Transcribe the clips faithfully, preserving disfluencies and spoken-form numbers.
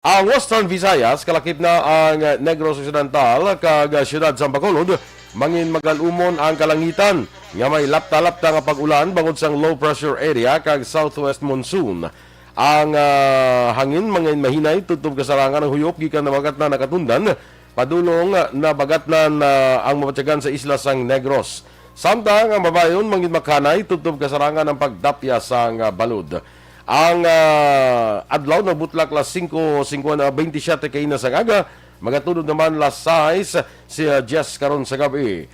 Ang Western Visayas, kalakip na ang Negros Occidental kag Siyudad sang Bacolod, mangin magalumon ang kalangitan nga may lapta-lapta nga pag-ulan bangod sang low pressure area kag southwest monsoon. Ang, ah, hangin mangin mahinay tubtob kasarangan ang huyop gikan nabagatnan na Katundan, padulong nabagatnan na ang mabatyagan sa isla sang Negros. Samtang ang babayon mangin makhanay tubtob kasarangan ang pagdapya sang, ah, balod. Ang, ah, adlaw nagbutlak las singko singko, ah, bente siyete kaina sang aga, magatulod naman las sais, si, ah, diyes karon sa gabi.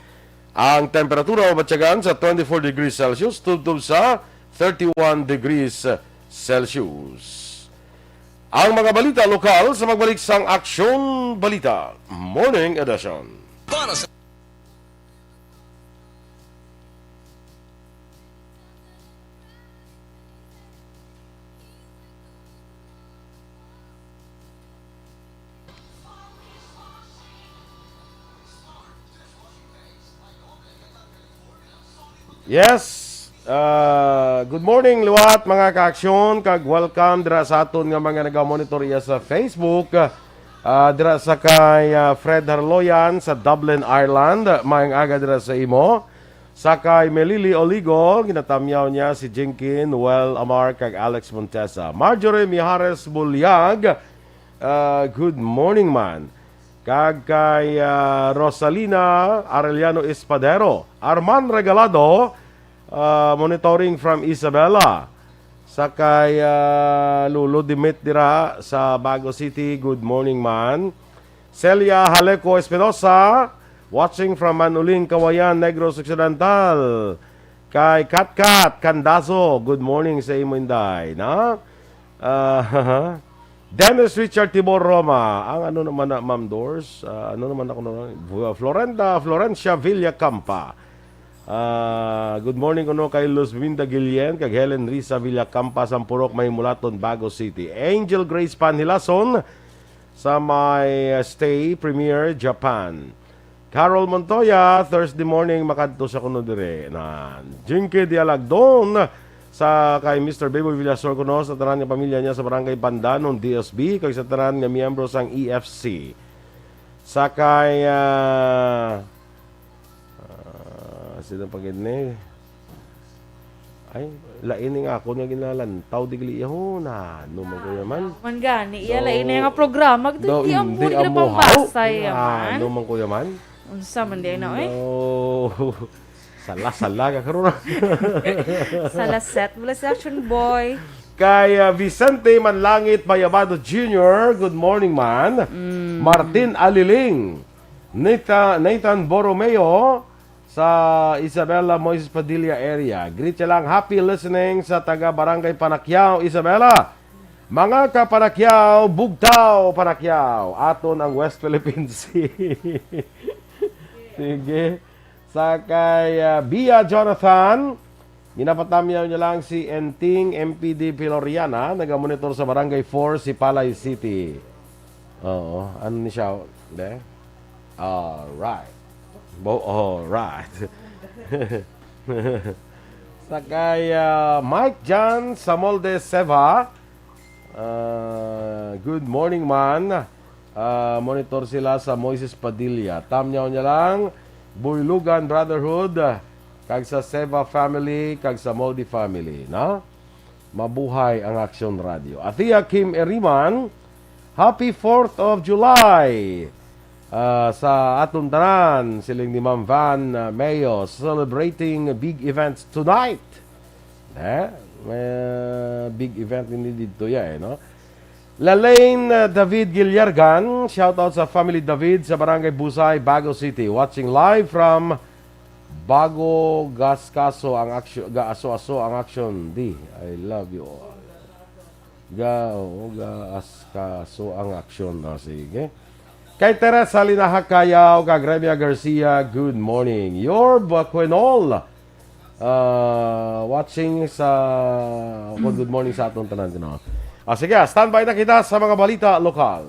Ang temperatura mabatyagan sa twenty-four degrees Celsius tubtob sa thirty-one degrees Celsius. Ang mga balita lokal sa pagbalik sang Aksyon Balita Morning Edition. Para sa Yes. Ah, good morning, liwat, mga kaaksyon, kag welcome dira sa aton nga mga naga-monitor iya sa Facebook. Ah, dira sa kay, ah, Fred Harloyan sa Dublin, Ireland. Maayong aga dira sa imo. Sa kay Melili Oligo, ginatamyaw niya si Jinky, Noel Amar, kag Alex Montesa. Marjorie Mijares Bulyag, ah, good morning, man. Kag kay, ah, Rosalina Arellano Espadero, Arman Regalado, ah, monitoring from Isabela. Sa kay, ah, Lolo Dimit dira sa Bago City, good morning, man. Celia Haleco Espinosa, watching from Manuling, Kawayan, Negros Occidental. Kay Katkat Candazo, good morning sa imo, Inday, na? Ah, Dennis Richard Tibor Roma, ang ano naman na, Ma'am Dors? Ah, ano naman ako na, Florenda, Florencia Villacampa. Ah, good morning kuno kay Luzminda Guillen kag Helen Risa Villacampa, Sampurok, Mahimulaton, Bago City. Angel Grace Panhilason sa may, ah, Stay Premier, Japan. Carol Montoya, Thursday morning, makadto sa kuno dire. Na, Jinky Dialagdon, sa kay Mister Beboy Villasor kuno, sa tanan nga pamilya niya sa Barangay Pandanon, D S B, kag sa tanan nga miyembro sang E F C. Sa kay, ah, ah, sino pa gid ni? Ay, lain ni nga ako nga ginalantaw, digli, oh, na, ano man ko yaman? Man gani, iya, So, lain na nga programa. Daw Di ang hindi bulig ang na muhaw. Pambasa, Ah, yaman. Ano man ko yaman? Unsa man di na, eh? No. Sala, sala ka karon. Sala set, wala si Action Boy. Kay, ah, Vicente Manlangit Bayabado Junior, good morning, man. Mm. Martin Aliling, Nathan, Nathan Borromeo, sa Isabela Moises Padilla area. Greet siya lang, happy listening sa taga Barangay Panakyaw, Isabela. Mga ka-Panakyaw, bugtaw Panakyaw, aton ang West Philippine Sea. Sige. Sa kay, ah, Bia Jonathan, ginapatamyaw niya lang si Enting M P D Filoriana, nagamonitor sa Barangay four, Sipalay City. Oo, ano ni siya? De? Alright. Bo-, alright. Sa kay, ah, Mike Jan Samolde Seva, ah, good morning, man. Ah, monitor sila sa Moises Padilla. Tamyaw niya lang, Buylugan Brotherhood, ah, kag sa Seva family, kag sa Molde family, no? Mabuhay ang Aksyon Radio. Athea Kim Eriman, happy fourth of July, ah, sa aton tanan, siling ni Ma'am Van, ah, Mayo, celebrating big events tonight. Eh, may big event ini dito ya, eh, no? Lalaine, uh, David Guillargan, shout out sa family David sa Barangay Busay, Bago City. Watching live from Bago Gascaso ang action, Gaaso-aso ang action. Di, I love you all. Ga, oo, Gaaskaso ang action. Ah, sige. Kay Teresa Linaha Cayaw, kag Remia Garcia, good morning. Your Bacuenol, ah, watching sa, good morning sa aton tanan, no? Ah, sige, ah, standby na kita sa mga balita lokal.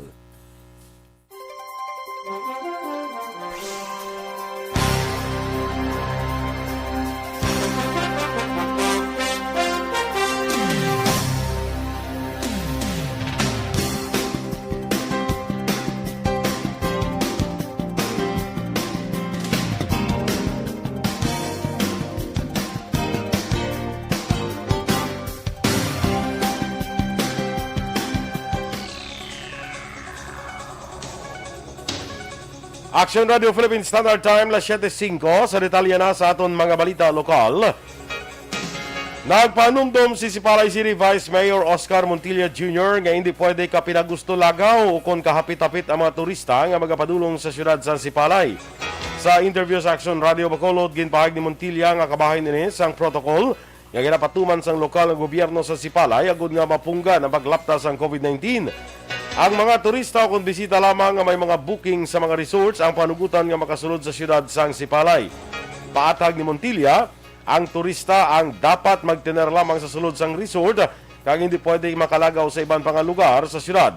Action Radio Philippine Standard Time, las siyete singko. Sa detalye na sa aton mga balita lokal. Nagpanumdom si Sipalay City Vice Mayor Oscar Montilla Junior nga hindi pwede ka pinagusto lagaw o kon kahapit-hapit ang mga turista nga magapadulong sa siyudad sang Sipalay. Sa interview sa Action Radio Bacolod, ginpahayag ni Montilla nga kabahin ini sang protocol nga ginapatuman sang lokal nga gobyerno sa Sipalay agod nga mapunggan ang paglapta sang COVID nineteen. Ang mga turista kon bisita lamang nga may mga booking sa mga resorts ang panugutan nga makasulod sa siyudad sang Sipalay. Paathag ni Montilla, ang turista ang dapat magtener lamang sa sulod sang resort kag hindi pwede makalagaw sa iban pa nga lugar sa siyudad.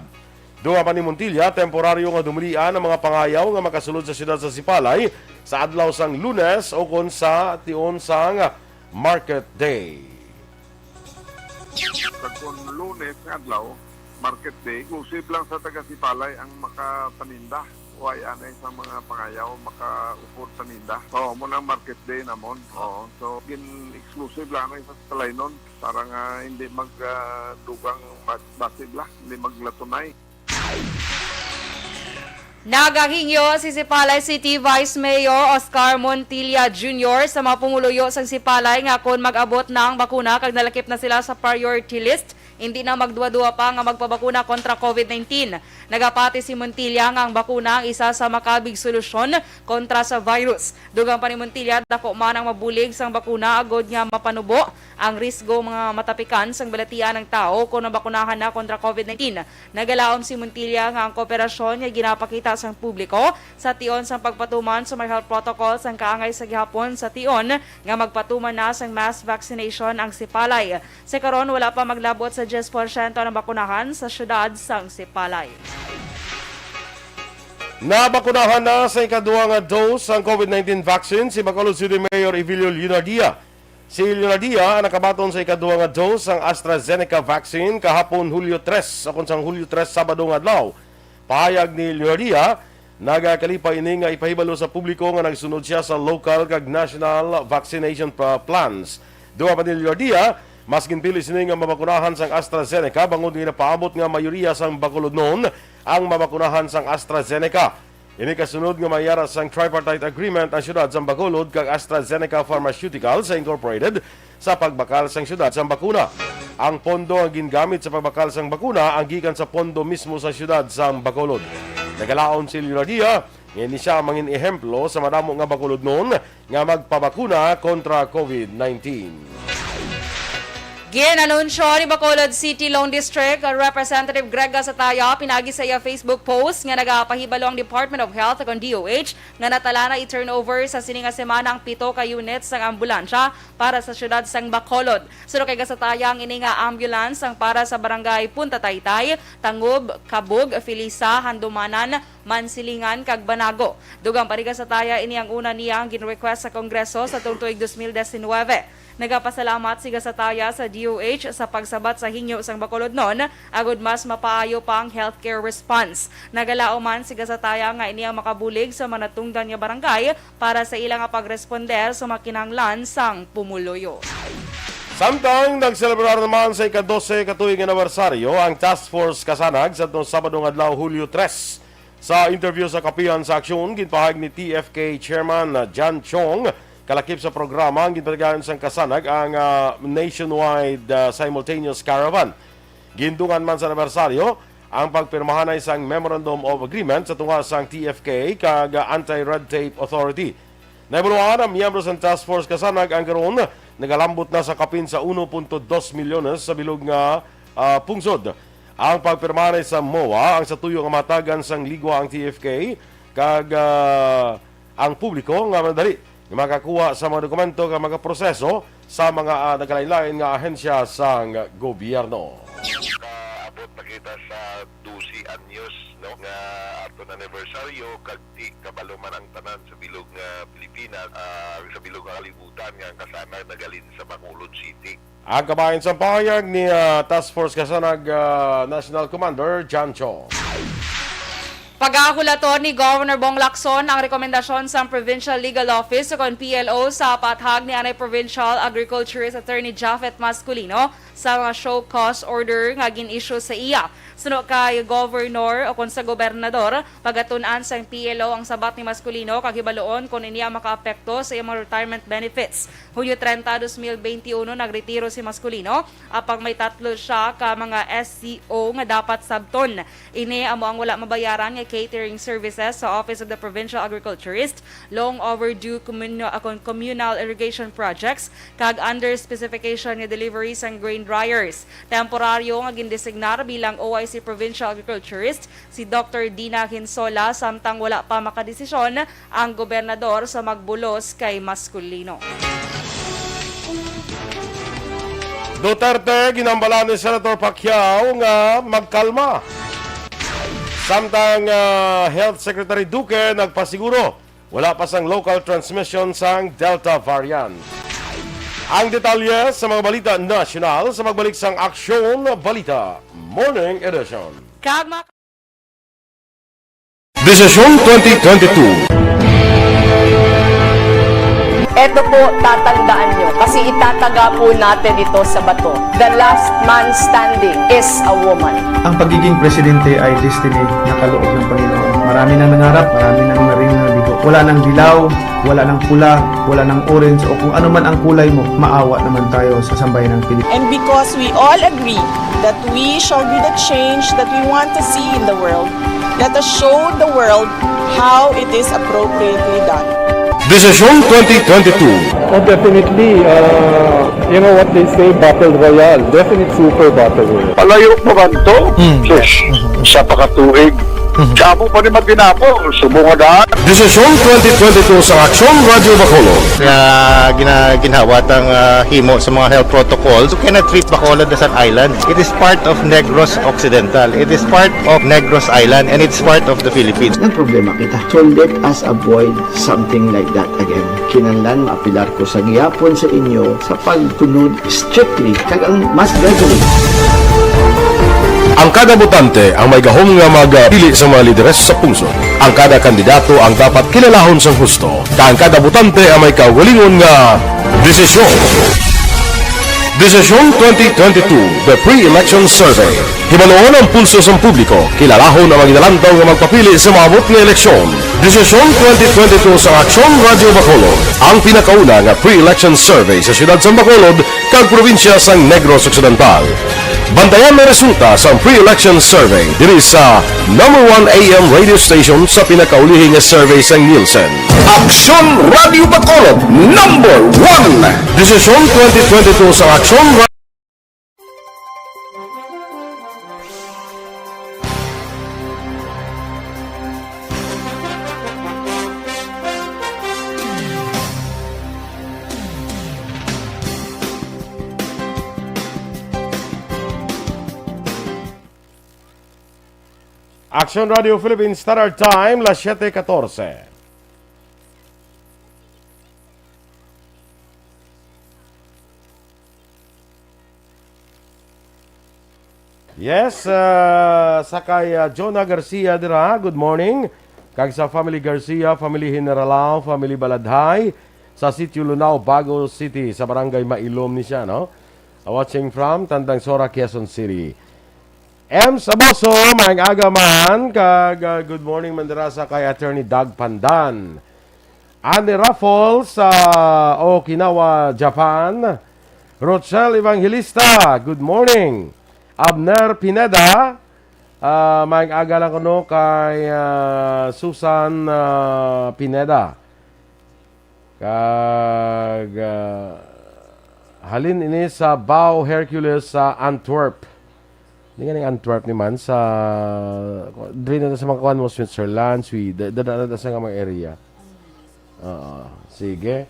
Dugang pa ni Montilla, temporaryo nga dumilian ang mga pangayaw nga makasulod sa siyudad sa Sipalay sa adlaw sang Lunes o kon sa tion sang Market Day. Kag kon Lunes nga adlaw, Market Day, exclusive lang sa taga Sipalay ang makapaninda. Way anay sa mga pangayaw maka-afford paninda. Oo, mo nang Market Day namon. Oo, so gin-exclusive lang anay sa Sipalay nun para nga hindi mag, ah, dugang bas-, basig la, hindi maglatunay. Nagahingyo si Sipalay City Vice Mayor Oscar Montilla Junior sa mga pumuluyo sang Sipalay nga kon mag-abot na ang bakuna kag nalakip na sila sa priority list, hindi na magduwa-duwa pa nga magpabakuna kontra COVID nineteen. Nagapati si Montilla nga ang bakuna ang isa sa makabig solusyon kontra sa virus. Dugang pa ni Montilla, dako man ang mabulig sang bakuna agod nga mapanubo ang risgo nga matapikan sang balatian ang tawo kon mabakunahan na kontra COVID nineteen. Nagalaom si Montilla nga ang kooperasyon nga ginapakita sang publiko sa tion sang pagpatuman sa mga health protocol sang kaangay sa gihapon sa tion nga magpatuman na sang mass vaccination ang Sipalay. Sa karon, wala pa maglabot sa diyes porsyento ang bakunahan sa siyudad sang Sipalay. Nabakunahan na sa ikaduha nga dose ang COVID nineteen vaccine si Bacolod City Mayor Evilio Leonardia. Si Leonardia ang nakabaton sa ikaduha nga dose sang AstraZeneca vaccine kahapon, Hulyo tres, ukon sang Hulyo tres, Sabado nga adlaw. Pahayag ni Leonardia, nagakalipay ini nga ipahibalo sa publiko nga nagsunod siya sa local kag national vaccination pa-, plans. Dugang pa ni Leonardia, mas ginpili sini nga mabakunahan sang AstraZeneca bangod nga napaabot nga mayoriya sang Bacolodnon ang mabakunahan sang AstraZeneca. Ini kasunod nga mayara sang tripartite agreement ang siyudad sang Bacolod kag AstraZeneca Pharmaceuticals Incorporated sa pagbakal sang siyudad sang bakuna. Ang pondo nga gingamit sa pagbakal sang bakuna ang gikan sa pondo mismo sa siyudad sang Bacolod. Nagalaom si Leonardia nga ini sia mangin ehemplo sa madamo nga Bacolodnon nga magpabakuna kontra COVID nineteen. Gin-anunsyo ni Bacolod City Lone District Representative Greg Gasataya pinaagi sa iya Facebook post nga nagapahibalo ang Department of Health kon D O H nga natala na i-turnover sa sini nga semana ang pito ka units sang ambulansya para sa siyudad sang Bacolod. Suno kay Gasataya, ang ini nga ambulance ang para sa barangay Punta Taytay, Tangub, Kabug, Felisa, Handumanan, Mansilingan, kag Banago. Dugang pa ni Gasataya, ini ang una niya ang gin-request sa Kongreso sa tuong tuig dos mil diecinuebe. Nagapasalamat si Gasataya sa D O H sa pagsabat sa hingyo sang Bacolodnon agud mas mapaayo pa ang healthcare response. Nagalaom man si Gasataya nga ini ang makabulig sa mga natungdan nga barangay para sa ila nga pagresponder sa mga kinahanglan sang pumuluyo. Samtang nagselebrar naman sa ika-dose ka tuig anibersaryo ang Task Force Kasanag sa atong Sabado nga adlaw, Hulyo tres. Sa interview sa Kapihan sa Aksyon, ginpahayag ni T F K Chairman John Chong, kalakip sa programa ang ginpatigayon sang Kasanag ang, ah, nationwide, ah, simultaneous caravan. Gindungan man sa anibersaryo ang pagpirmahanay sang Memorandum of Agreement sa tunga sang T F K kag Anti-Red Tape Authority. Nahibaluan, ang miyembro sang Task Force Kasanag ang karon nagalambot na sa kapin sa uno punto dos milyones sa bilog nga, ah, pungsod. Ang pagpirmahanay sa MOA ang sa tuyo nga matagan sang ligwa ang T F K kag, ah, ang publiko nga madali nga makakuha sa mga dokumento nga magaproseso sa mga, ah, nagkalain-lain nga ahensya sang gobyerno. Kaabot na kita sa dose anyos, no, nga aton anibersaryo, kag ti kabalo man ang tanan sa bilog nga Pilipinas, ah, sa bilog nga kalibutan nga ang Kasanag nagalin sa Bacolod City. Ang kabahin sa pahayag ni, ah, Task Force Kasanag, ah, National Commander John Cho. Pagahulaton ni Governor Bong Lacson ang rekomendasyon sang Provincial Legal Office ukon P L O sa paathag ni anay Provincial Agriculturist Attorney Japhet Masculino sa mga show cause order nga gin-issue sa iya. Suno kay governor o kon sa gobernador, pagatun-an sang P L O ang sabat ni Masculino kag hibaluon kon ini ang makaapekto sa iyang mga retirement benefits. Hunyo treinta, dos mil beintiuno, nagretiro si Masculino, apang may tatlo siya ka mga S C O nga dapat sabton. Ini amo ang wala mabayaran nga catering services sa Office of the Provincial Agriculturist, long overdue communal, ah, communal irrigation projects, kag under specification nga delivery sang grain dryers. Temporaryo nga gindesignar bilang O I C Provincial Agriculturist si Doctor Dina Hinsola, samtang wala pa makadesisyon ang gobernador sa magbulos kay Masculino. Duterte, ginambalan ni Senator Pacquiao nga magkalma. Samtang, ah, Health Secretary Duque nagpasiguro, wala pa sang local transmission sang Delta variant. Ang detalye sa mga balita nasyonal sa pagbalik sang Aksyon Balita Morning Edition. Kag mga Desisyon twenty twenty-two. Eto po, tatandaan nyo, kasi itataga po natin ito sa bato. The last man standing is a woman. Ang pagiging presidente ay destiny na kaloob ng Panginoon. Marami nang nangarap, marami nang naring nabigo. Wala nang dilaw, wala nang pula, wala nang orange, o kung ano man ang kulay mo, maawa naman tayo sa sambayan ng Pilipinas. And because we all agree that we shall be the change that we want to see in the world, let us show the world how it is appropriately done. Desisyon twenty twenty-two. Oh, definitely, uh, you know what they say, battle royale. Definite super battle royale. Palayo pa man to? Hmm. Sus, sa pakatuig. Mhm. Damo pa ni magdinapo, subong nga daan. Desisyon twenty twenty-two sa Aksyon Radyo Bacolod. Nga gina-, ginhawa tang, ah, himo sa mga health protocols. You cannot treat Bacolod as an island. It is part of Negros Occidental. It is part of Negros Island, and it's part of the Philippines. Ang problema kita. So let us avoid something like that again. Kinahanglan maapilar ko sa gihapon sa inyo sa pagsunod strictly kag ang mas gradually. Ang kada botante ang may gahom nga magpili sa mga lideres sa pungsod. Ang kada kandidato ang dapat kilalahon sang husto, kag ang kada botante ang may kaugalingon nga desisyon. Desisyon twenty twenty-two, The Pre-Election Survey. Hibaluon ang pulso sang publiko, kilalahon ang mga ginalantaw nga magpapili sa maabot nga eleksyon. Desisyon twenty twenty-two sa Aksyon Radyo Bacolod, ang pinakauna nga pre-election survey sa siyudad sang Bacolod kag probinsya sang Negros Occidental. Bantayan ang resulta sang pre-election survey diri sa number one A M radio station sa pinakaulihi nga survey sang Nielsen. Aksyon Radyo Bacolod, number one. Desisyon twenty twenty-two sa Aksyon Ra- Aksyon Radio Philippines Standard Time, las siete catorce. Yes, ah, sa kay, ah, Jonah Garcia dira, good morning. Kag sa family Garcia, family Generalao, family Baladhay, sa Sitio Lunao, Bago City, sa Barangay Mailom ni siya, no? Ah, watching from Tandangsora, Quezon City. M Saboso, maayong aga man, kag, ah, good morning man dira sa kay Attorney Doug Pandan. Andy Raffles sa Okinawa, Japan. Rochelle Evangelista, good morning. Abner Pineda, ah, maayong aga lang kuno kay, ah, Susan, ah, Pineda. Kag, ah, halin ini sa Bao Hercules sa Antwerp. Di nga ning Antwerp ni man sa, dili na sa mga kuan mo, Switzerland, Sweden, dada na sa nga mga area. Oo, sige.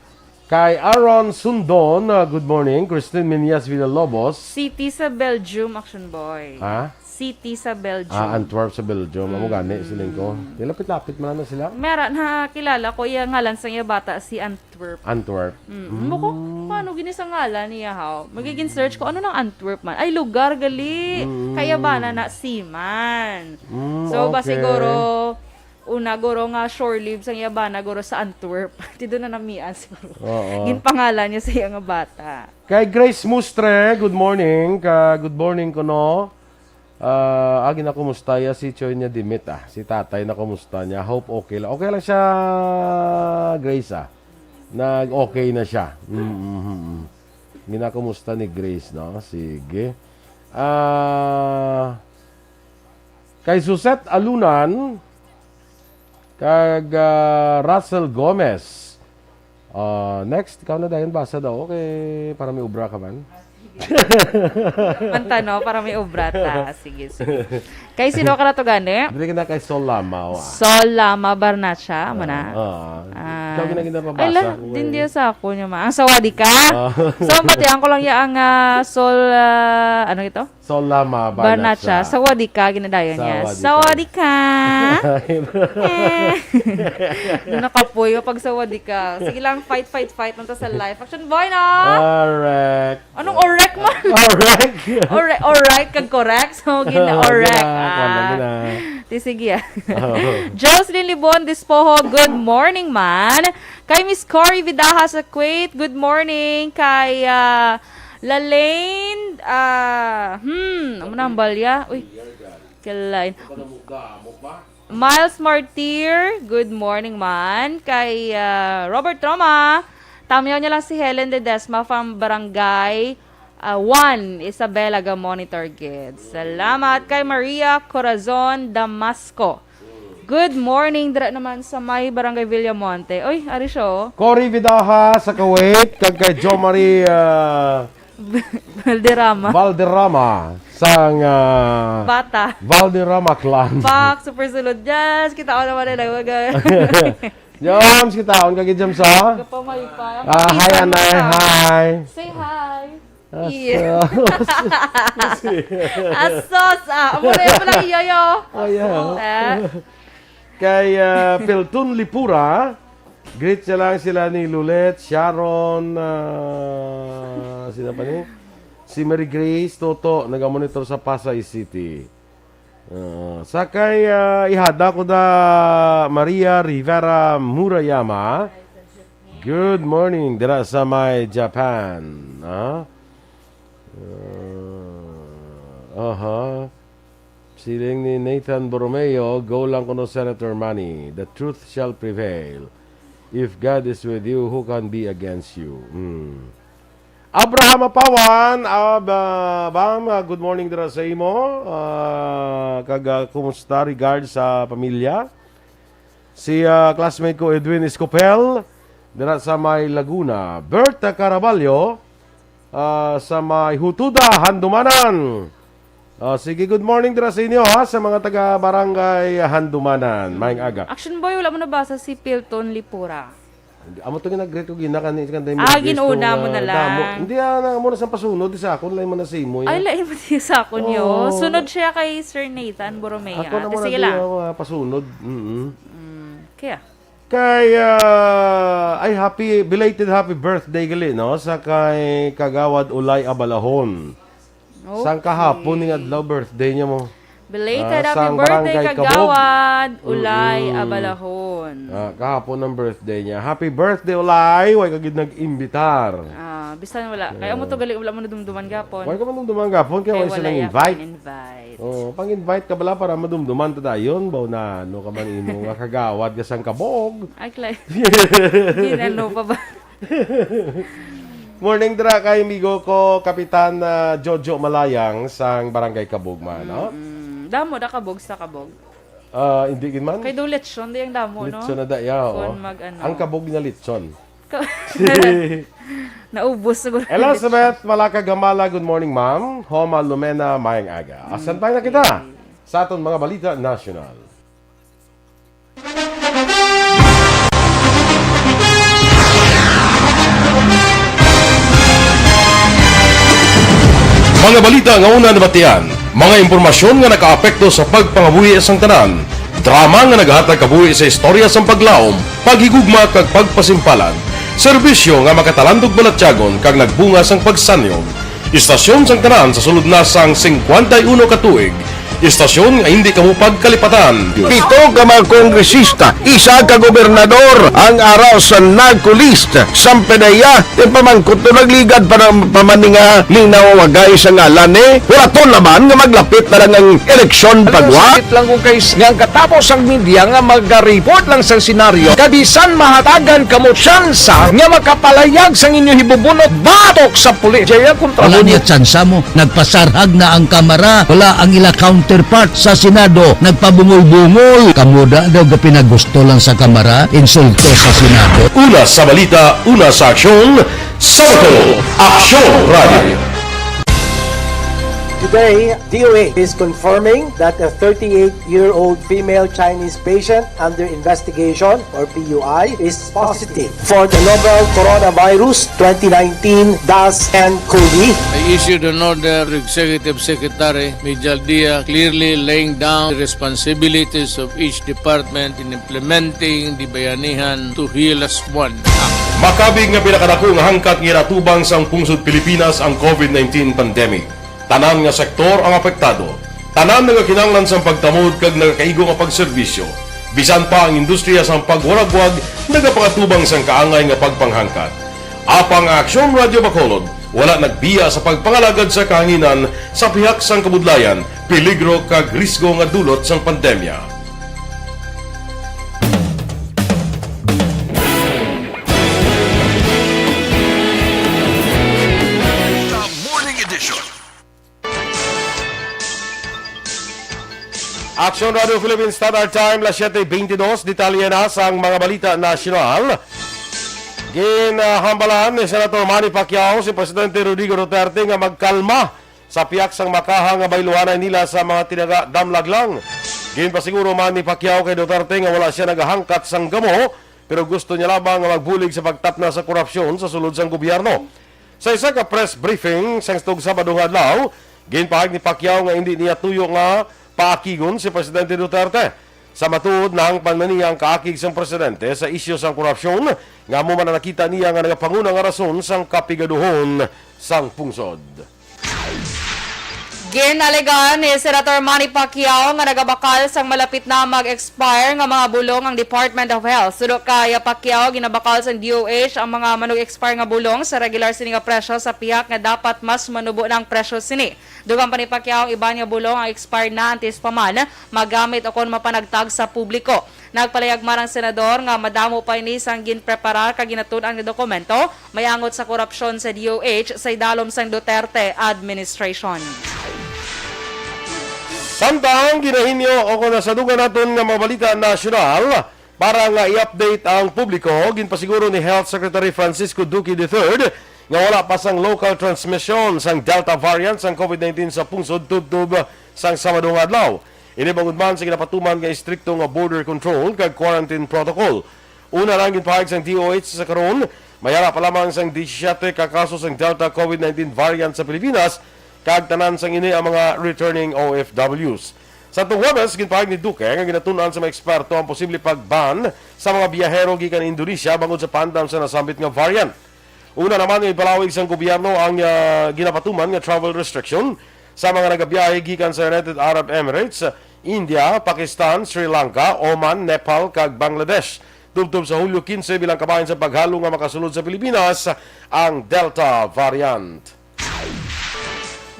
Kay Aaron Sundon, ah, good morning. Christine Minyas Villalobos. City sa Belgium, Action Boy. Ha? City sa Belgium. Ah, Antwerp sa Belgium. Amo gani, siling ko. Mm. Di lapit-lapit man na sila. Mera, nakilala ko, iya ngalan sa iya bata, si Antwerp. Antwerp. Mm. Mm. Mo ko, paano gini sa ngalan niya, haw? Magiging search ko, ano nang Antwerp man? Ay, lugar, gali. Mm. Kaya ba na na seaman? Mm, so, ba okay. Siguro, Una, guro nga shore live sang iya bana, guro sa Antwerp. Ti doon na namian siguro. Oo. Ginpangalan niya sa iya nga bata. Kay Grace Mustre, good morning. Ka good morning ko no. Ah, agi na kumusta ya si Choy niya Dimit ah. Si tatay na kumusta niya. Hope okay lang. Okay lang siya, Grace ah. Nag-okay na siya. Mm-hmm. Ginakumusta ni Grace, no? Sige. Ah, kay Suzette Alunan, kag ah, Russell Gomez. Ah, next, ikaw na dayon basa daw. Okay, para may ubra ka man. Manta, no? Para may ubra ta. Sige, sige. Kay sino ka na to gani? Dili ka na kay Sol Lama, wa. Sol Lama Barnacha, mo na. Ah, Ah. ikaw gina ginapabasa. Ay, la, ko din eh. Dios ako niya, ma. Ang sawadika. Ah. So, batian ko lang ya ang ah, Sol, ah, ano ito? Sol Lama Barnacha. Barnacha. Sawadika, ginadayan niya. Sawadika. Sawadika. Eh. Nakapoy kapag sawadika. Sige lang, fight, fight, fight. Nanta sa life. Action boy, no? Correct. Anong orek man? Correct. Ore, orek kag correct. So, gina orek. Gina, kuwan lang Ah. gina. Ti sige ah. Oh. Jocelyn Libon Despojo, good morning man. Kay Miss Cory Vidaja sa Kuwait, good morning. Kay ah, Lalaine, ah, hmm, amo na ang balya. Uy, kalain. Miles Martir, good morning man. Kay ah, Robert Roma, tamyaw niya lang si Helen Ledesma from Barangay ah, one, Isabela, ga monitor gid. Salamat kay Maria Corazon Damasco. Good morning, dira naman sa may Barangay Villamonte. Oy, ari siya, oh. Cory Vidaja sa Kuwait, kag kay Jo Marie ah, Valderrama. Valderrama sang ah, Bata. Valderrama clan. Pak, super sulod. Yes, kita ko naman nila. Wag Jams, kita on kagid Jams ha. Kapamay pa. Ah, hi, Anay, hi. Say hi. Ah, Yeah. so- Asos, ah. Amo na yung pala iyo, yo. Oh, yeah. Ah. Kay ah, Pelton Lipura, greet siya lang sila ni Lulet, Sharon, ah, sino pa ni? Si Mary Grace Toto, nagamonitor sa Pasay City. Ah, sa kay ah, ihada ko da Maria Rivera Murayama. Good morning, dira sa may Japan. Ah? Ah, aha. Siling ni Nathan Borromeo, "Go lang kuno, Senator Manny. The truth shall prevail. If God is with you, who can be against you?" Hmm. Abraham Apawan, Ab, ah, Bam, ah, good morning dira sa imo. Ah, kag ah, kumusta, regard sa pamilya? Si ah, classmate ko, Edwin Escopel, dira sa may Laguna. Berta Caraballo, ah, sa may Hutuda, Handumanan. Ah, sige, good morning dira sa inyo ha, sa mga taga Barangay Handumanan. Maayong aga. Action boy, wala mo nabasa si Pilton Lipura. Amo to ginag-greet ko gina kani kan time. Ah, ginuna mo na lang. Hindi ah, na mo na sa pasunod sa akon, lain man na sa imo. Ay, lain mo siya sa akon yo. Oo. Sunod siya kay Sir Nathan Borromea. Ako na Ate, mo na sige di lang. Ako ah, pasunod. Mm-mm. Mm, kaya. Kay ah, ay happy belated happy birthday gali no sa kay Kagawad Ulay Abalahon. Sang kahapon ning adlaw birthday niya mo. Belated Ah, happy sang birthday, Barangay Kabog. Kagawad Ulay Mm-mm. Abalahon. Ah, kahapon ang birthday niya. Happy birthday Ulay, way ka gid nag-imbitar. Ah, bisan wala. Kaya mo to gali, wala mo nadumduman gapon. Way ka man dumduman gapon kaya Kaya way sila wala ya invite. invite. Oh, pang-invite ka bala para madumduman ta dayon, baw na ano ka man imo nga kagawad ka sang Kabog. Ay, klay. Ginano pa ba? Morning dra kay amigo ko Kapitan ah, Jojo Malayang sang Barangay Kabog man, no? Mm, damo da Kabog sa Kabog. Ah, hindi gid man. Kay do lechon di ang damo, no? Lechon na daya, oh. Kung mag-ano. Ang Kabog na lechon. Ka- Naubos siguro. Elizabeth Malaka Gamala, good morning, ma'am. Homa Lumena, mayang aga. Asan pa na kita? Sa aton mga balita national. Mga balita nga una nabatian, mga impormasyon nga nakaapekto sa pagpangabuhi sang tanan, drama nga naghatag kabuhi sa istorya sang paglaom, paghigugma kag pagpasimpalan, serbisyo nga makatalandog balatyagon kag nagbunga sang pagsanyog, istasyon sang tanan sa sulod na sang singkwenta y uno ka tuig, Istasyon nga hindi kamo pagkalipatan. Pito ka mga kongresista, isa ka gobernador ang ara sa narco list. Sampe na iya, ti pamangkot to nagligad pa ng pamaninga ni nawagay sa ngalan ni. Wala to naman nga maglapit na lang ang eleksyon pagwa. Sakit lang kung kay nga ang katapos ang media nga mag-report lang sa senaryo. Kabisan mahatagan kamo tsansa nga makapalayag sang inyo hibubunot batok sa pulis. Jaya kontra Wala mo niya tsansa mo. Nagpasarhag na ang kamara. Wala ang ila counterpart sa Senado. Nagpabungol-bungol. Kamo da daw gapinagusto lang sa kamara. Insulto sa Senado. Una sa balita, una sa aksyon, sa Bacolod, Aksyon Radio. Today, D O H is confirming that a thirty-eight-year-old female Chinese patient under investigation, or P U I, is positive for the novel coronavirus twenty nineteen dash N cov. I issued an order to Executive Secretary Mijal Dia, clearly laying down the responsibilities of each department in implementing the Bayanihan to Heal As One Act. Makabig nga pinakadako nga hangkat nga ginatubang sang pungsod Pilipinas ang covid nineteen pandemic. Tanan nga sektor ang apektado. Tanan nagakinahanglan sang pagtamod kag nagakaigo nga pagserbisyo. Bisan pa ang industriya sang pagwaragwag nagapakatubang sang kaangay nga pagpanghangkat. Apang ang Aksyon Radio Bacolod wala nagbiya sa pagpangalagad sa kahanginan sa pihak sang kabudlayan, peligro kag risgo nga dulot sang pandemya. The Morning Edition. Aksyon Radio Philippines Standard Time, las siete beintidos. Detalye na sang mga balita nasyonal. Ginhambalan ni Senator Manny Pacquiao si Presidente Rodrigo Duterte nga magkalma sa pihak sang makaha nga bayluhanay nila sa mga tinaga-damlag lang. Ginpasiguro man ni Pacquiao kay Duterte nga wala sia nagahangkat sang gamo, pero gusto niya lamang nga magbulig sa pagtapna sa korupsyon sa sulod sang gobyerno. Sa isa ka press briefing sang tug Sabado nga adlaw, ginpahayag ni Pacquiao nga indi niya tuyo nga paakigon si Presidente Duterte. Sa matuod, nahangpan man niya ang kaakig sang presidente sa isyu sang korupsyon, nga amo man ang nakita niya nga nagapanguna nga rason sang kapigaduhon sang pungsod. Ginalegan ni Senator Manny Pacquiao nga nagabakal sang malapit na mag-expire nga mga bulong ang Department of Health. Suno kay Pacquiao, ginabakal sang D O H ang mga manug-expire nga bulong sa regular sini nga presyo sa pihak nga dapat mas manubo na ang presyo sini. Dugang pa ni Pacquiao, ang iban nga bulong ang expired na antes pa man magamit o kon mapanagtag sa publiko. Nagpalayag man ang senador nga madamo pa ini sang ginpreparar kag ginatun-an nga dokumento may angot sa korupsyon sa D O H sa idalom sang Duterte administration. Samtang ginahinyo o kon nasadugan naton nga mga balita nasyonal, para nga i-update ang publiko, ginpasiguro ni Health Secretary Francisco Duque the third nga wala pa sang local transmission sang Delta variant sang covid nineteen sa pungsod tubtob sang Sabado nga adlaw. Ini bangod man sa ginapatuman nga istrikto nga border control kag quarantine protocol. Una lang ginpahayag sang D O H sa karon, may ara pa lamang sang disisyete ka kaso sang Delta covid nineteen variant sa Pilipinas, kag tanan sang ini ang mga returning O F Ws. Sa atong Huwebes, ginpahayag ni Duque nga ginatun-an sa mga eksperto ang posible pag-ban sa mga biyahero gikan Indonesia bangod sa paandam sa nasambit nga variant. Una naman nga ipalawig sang gobyerno ang, ah, ginapatuman nga travel restriction sa mga nagabiyahe gikan sa United Arab Emirates, India, Pakistan, Sri Lanka, Oman, Nepal, kag Bangladesh, tubtob sa Hulyo quince, bilang kabahin sa paghalo nga makasulod sa Pilipinas ang Delta variant.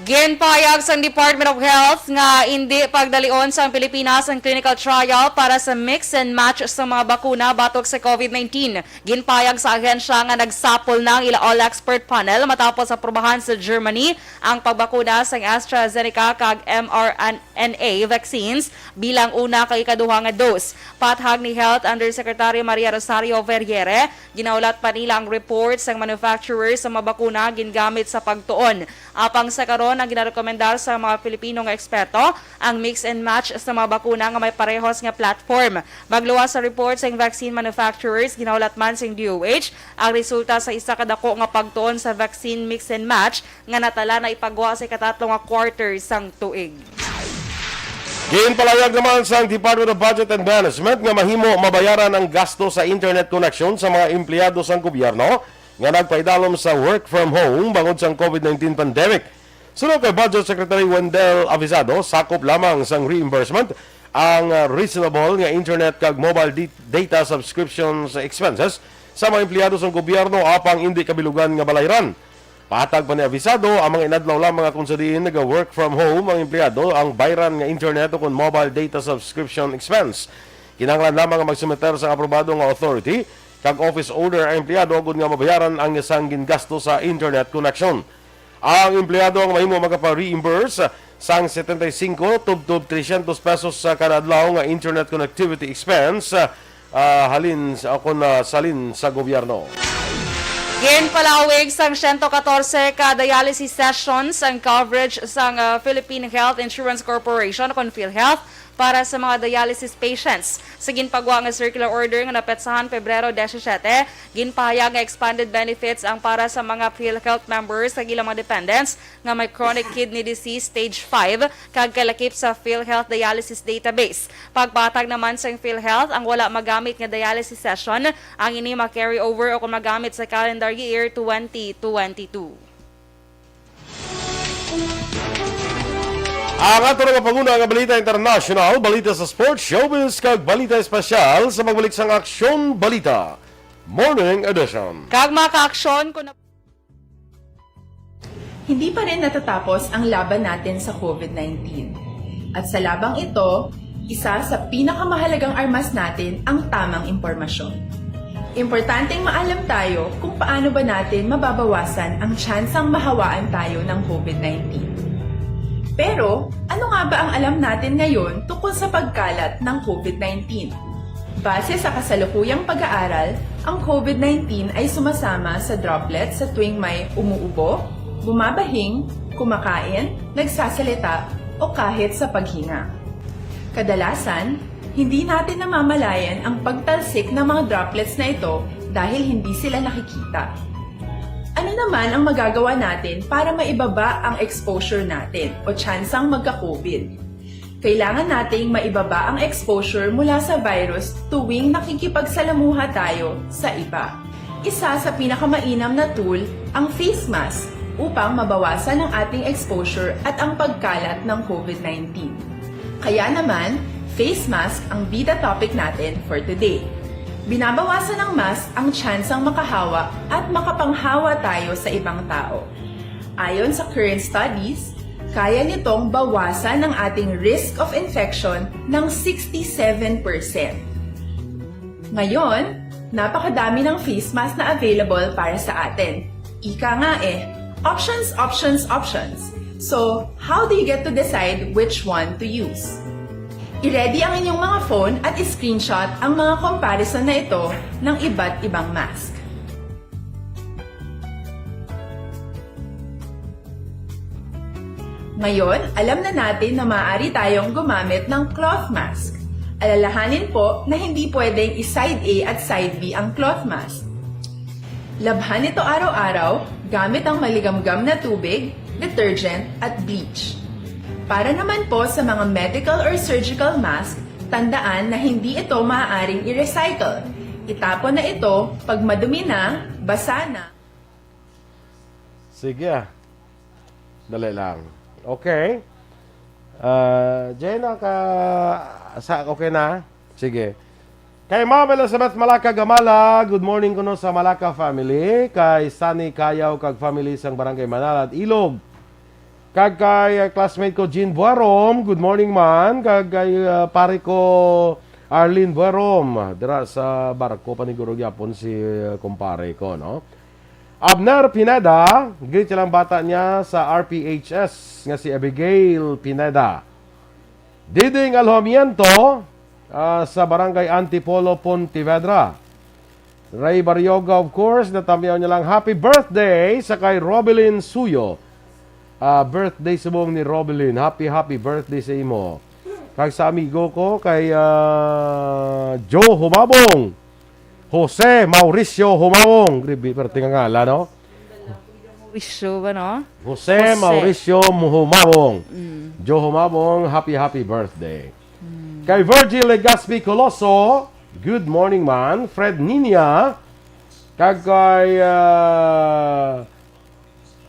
Ginpahayag sang Department of Health nga indi pagdalion sang Pilipinas ang clinical trial para sa mix and match sa mga bakuna batok sa covid nineteen. Ginpahayag sa ahensya nga nagsapol na ang ila all-expert panel matapos aprubahan sa Germany ang pagbakuna sang AstraZeneca kag mRNA vaccines bilang una kag ikaduha nga dose. Pathag ni Health Undersecretary Maria Rosario Vergeire, ginahulat pa nila ang report sang manufacturer sa mga bakuna gingamit sa pagtuon. Apang sa karon, ang ginarekomendar sa mga Pilipino nga eksperto ang mix and match sa mga bakuna nga may parehos nga platform. Magluwas sa report sang vaccine manufacturers, ginahulat man sang D O H ang resulta sa isa ka dako nga pagtuon sa vaccine mix and match nga natala na ipagwa sa ikatatlo nga quarter sang tuig. Ginpalayag naman sang Department of Budget and Management nga mahimo mabayaran ang gasto sa internet connection sa mga empleyado sang gobyerno nga nagpaidalom sa work from home bangod sang covid nineteen pandemic. Suno kay Budget Secretary Wendell Avisado, sakop lamang sang reimbursement ang, ah, reasonable nga internet kag mobile di-, data subscriptions expenses sa mga empleyado sang gobyerno apang indi kabilugan nga balayran. Pahatag pa ni Avisado, ang mga inadlaw lamang nga kung sa diin naga-work from home ang empleyado, ang bayran nga internet o kon mobile data subscription expense. Kinahanglan lamang nga magsumiter sang aprobado nga authority kag office order ang empleyado agud nga mabayaran ang sang gingasto sa internet connection. Ang empleyado ang mahimo magapa-reimburse sang setenta y cinco tubtob trescientos pesos sa kada adlaw nga internet connectivity expense, ah, halin sa, o kon, ah, salin sa gobyerno. Ginpalawig sang siyento katorse ka dialysis sessions ang coverage sang, ah, Philippine Health Insurance Corporation o kon PhilHealth para sa mga dialysis patients. Sa ginpagwa nga circular order nga napetsahan Pebrero disisiete, ginpahayag nga expanded benefits ang para sa mga PhilHealth members kag ilang mga dependents nga may chronic kidney disease stage five kag kalakip sa PhilHealth dialysis database. Pagpatag naman sang PhilHealth, ang wala magamit nga dialysis session, ang ini ma-carry over o kon magamit sa calendar year twenty twenty-two. Ang ato nga panguna nga balita international, balita sa sports, showbiz, kag balita espesyal sa pagbalik sang Aksyon Balita Morning Edition. Kag mga ka-aksyon, kung na- Hindi pa rin natatapos ang laban natin sa covid nineteen. At sa labang ito, isa sa pinakamahalagang armas natin ang tamang impormasyon. Importanteng maalam tayo kung paano ba natin mababawasan ang tsansang mahawaan tayo ng covid nineteen. Pero, ano nga ba ang alam natin ngayon tungkol sa pagkalat ng covid nineteen? Base sa kasalukuyang pag-aaral, ang covid nineteen ay sumasama sa droplets sa tuwing may umuubo, bumabahing, kumakain, nagsasalita, o kahit sa paghinga. Kadalasan, hindi natin namamalayan ang pagtalsik ng mga droplets na ito dahil hindi sila nakikita. Ano naman ang magagawa natin para maibaba ang exposure natin o tsansang magka-covid? Kailangan nating maibaba ang exposure mula sa virus tuwing nakikipagsalamuha tayo sa iba. Isa sa pinakamainam na tool ang face mask upang mabawasan ang ating exposure at ang pagkalat ng covid nineteen. Kaya naman, face mask ang bida topic natin for today. Binabawasan ng mask ang tsansang makahawa at makapanghawa tayo sa ibang tao. Ayon sa current studies, kaya nitong bawasan ang ating risk of infection ng sixty-seven percent. Ngayon, napakadami ng face mask na available para sa atin. Ika nga eh, options, options, options. So, how do you get to decide which one to use? I-ready ang inyong mga phone at i-screenshot ang mga comparison na ito ng iba't ibang mask. Ngayon, alam na natin na maaari tayong gumamit ng cloth mask. Alalahanin po na hindi pwedeng i-side A at side B ang cloth mask. Labhan ito araw-araw gamit ang maligamgam na tubig, detergent, at bleach. Para naman po sa mga medical or surgical mask, tandaan na hindi ito maaaring i-recycle. Itapon na ito pag madumi na, basa na. Sige, ah. Dali lang. Okay. Ah, Jenna, ka, sa, okay na? Sige. Kay Ma'am Elizabeth Malaka Gamala, good morning kuno sa Malaka family. Kay Sunny Kayaw kag family sang Barangay Manalad, Ilog. Kag kay, ah, classmate ko, Jean Buarom, good morning man. Kag kay, ah, pare ko, Arlene Buarom, dira sa barko, paniguro gyapon si, ah, kumpare ko, no? Abner Pineda, greet siya lang bata niya sa R P H S nga si Abigail Pineda. Diding Alhomiento, ah, sa Barangay Antipolo, Pontevedra. Ray Barrioga, of course, natamyaw niya lang, "Happy birthday sa kay Robelyn Suyo." Ah, birthday subong ni Robelyn. Happy, happy birthday sa imo. Kag sa amigo ko kay, ah, Joe Humabong. Jose Mauricio Humabong. Grabe, perte nga ngalan, no? Mauricio ba, no? Jose Jose. Mauricio Humabong. Mm. Joe Humabong, happy, happy birthday. Mm. Kay Virgil Legaspi Coloso, good morning, man. Fred Ninia, kag kay, ah,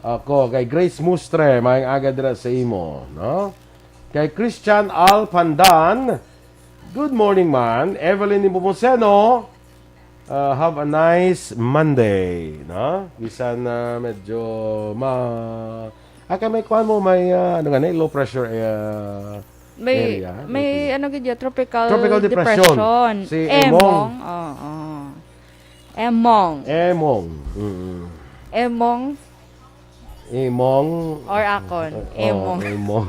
Ako, kay Grace Mustre, maayong aga dira sa imo, no? Kay Christian Alpandan, good morning, man. Evelyn Nepomuceno, uh, have a nice Monday, no? Bisan na medyo ma-, ah, kay may kuan mo, may, ah, ano nga ni, low pressure, ah, May, area, may okay. Ano gid ya, tropical Tropical depression. Depression. Si Emong. Emong. Oo. Emong. Emong. Mm. Emong. Emong. Or akon. Oh, Emong. Emong.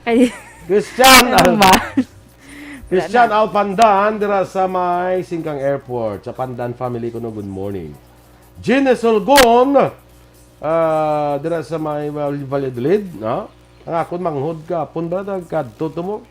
Kay Christian Ano Al-, ba? Christian Wala na. Alpandan dira sa may Singkang Airport. Sa Pandan family ko, no, good morning. Gene Sulgon, ah, dira sa may Val-, Valladolid, no? Ang akon manghod ka, pun ba nagkadto to mo?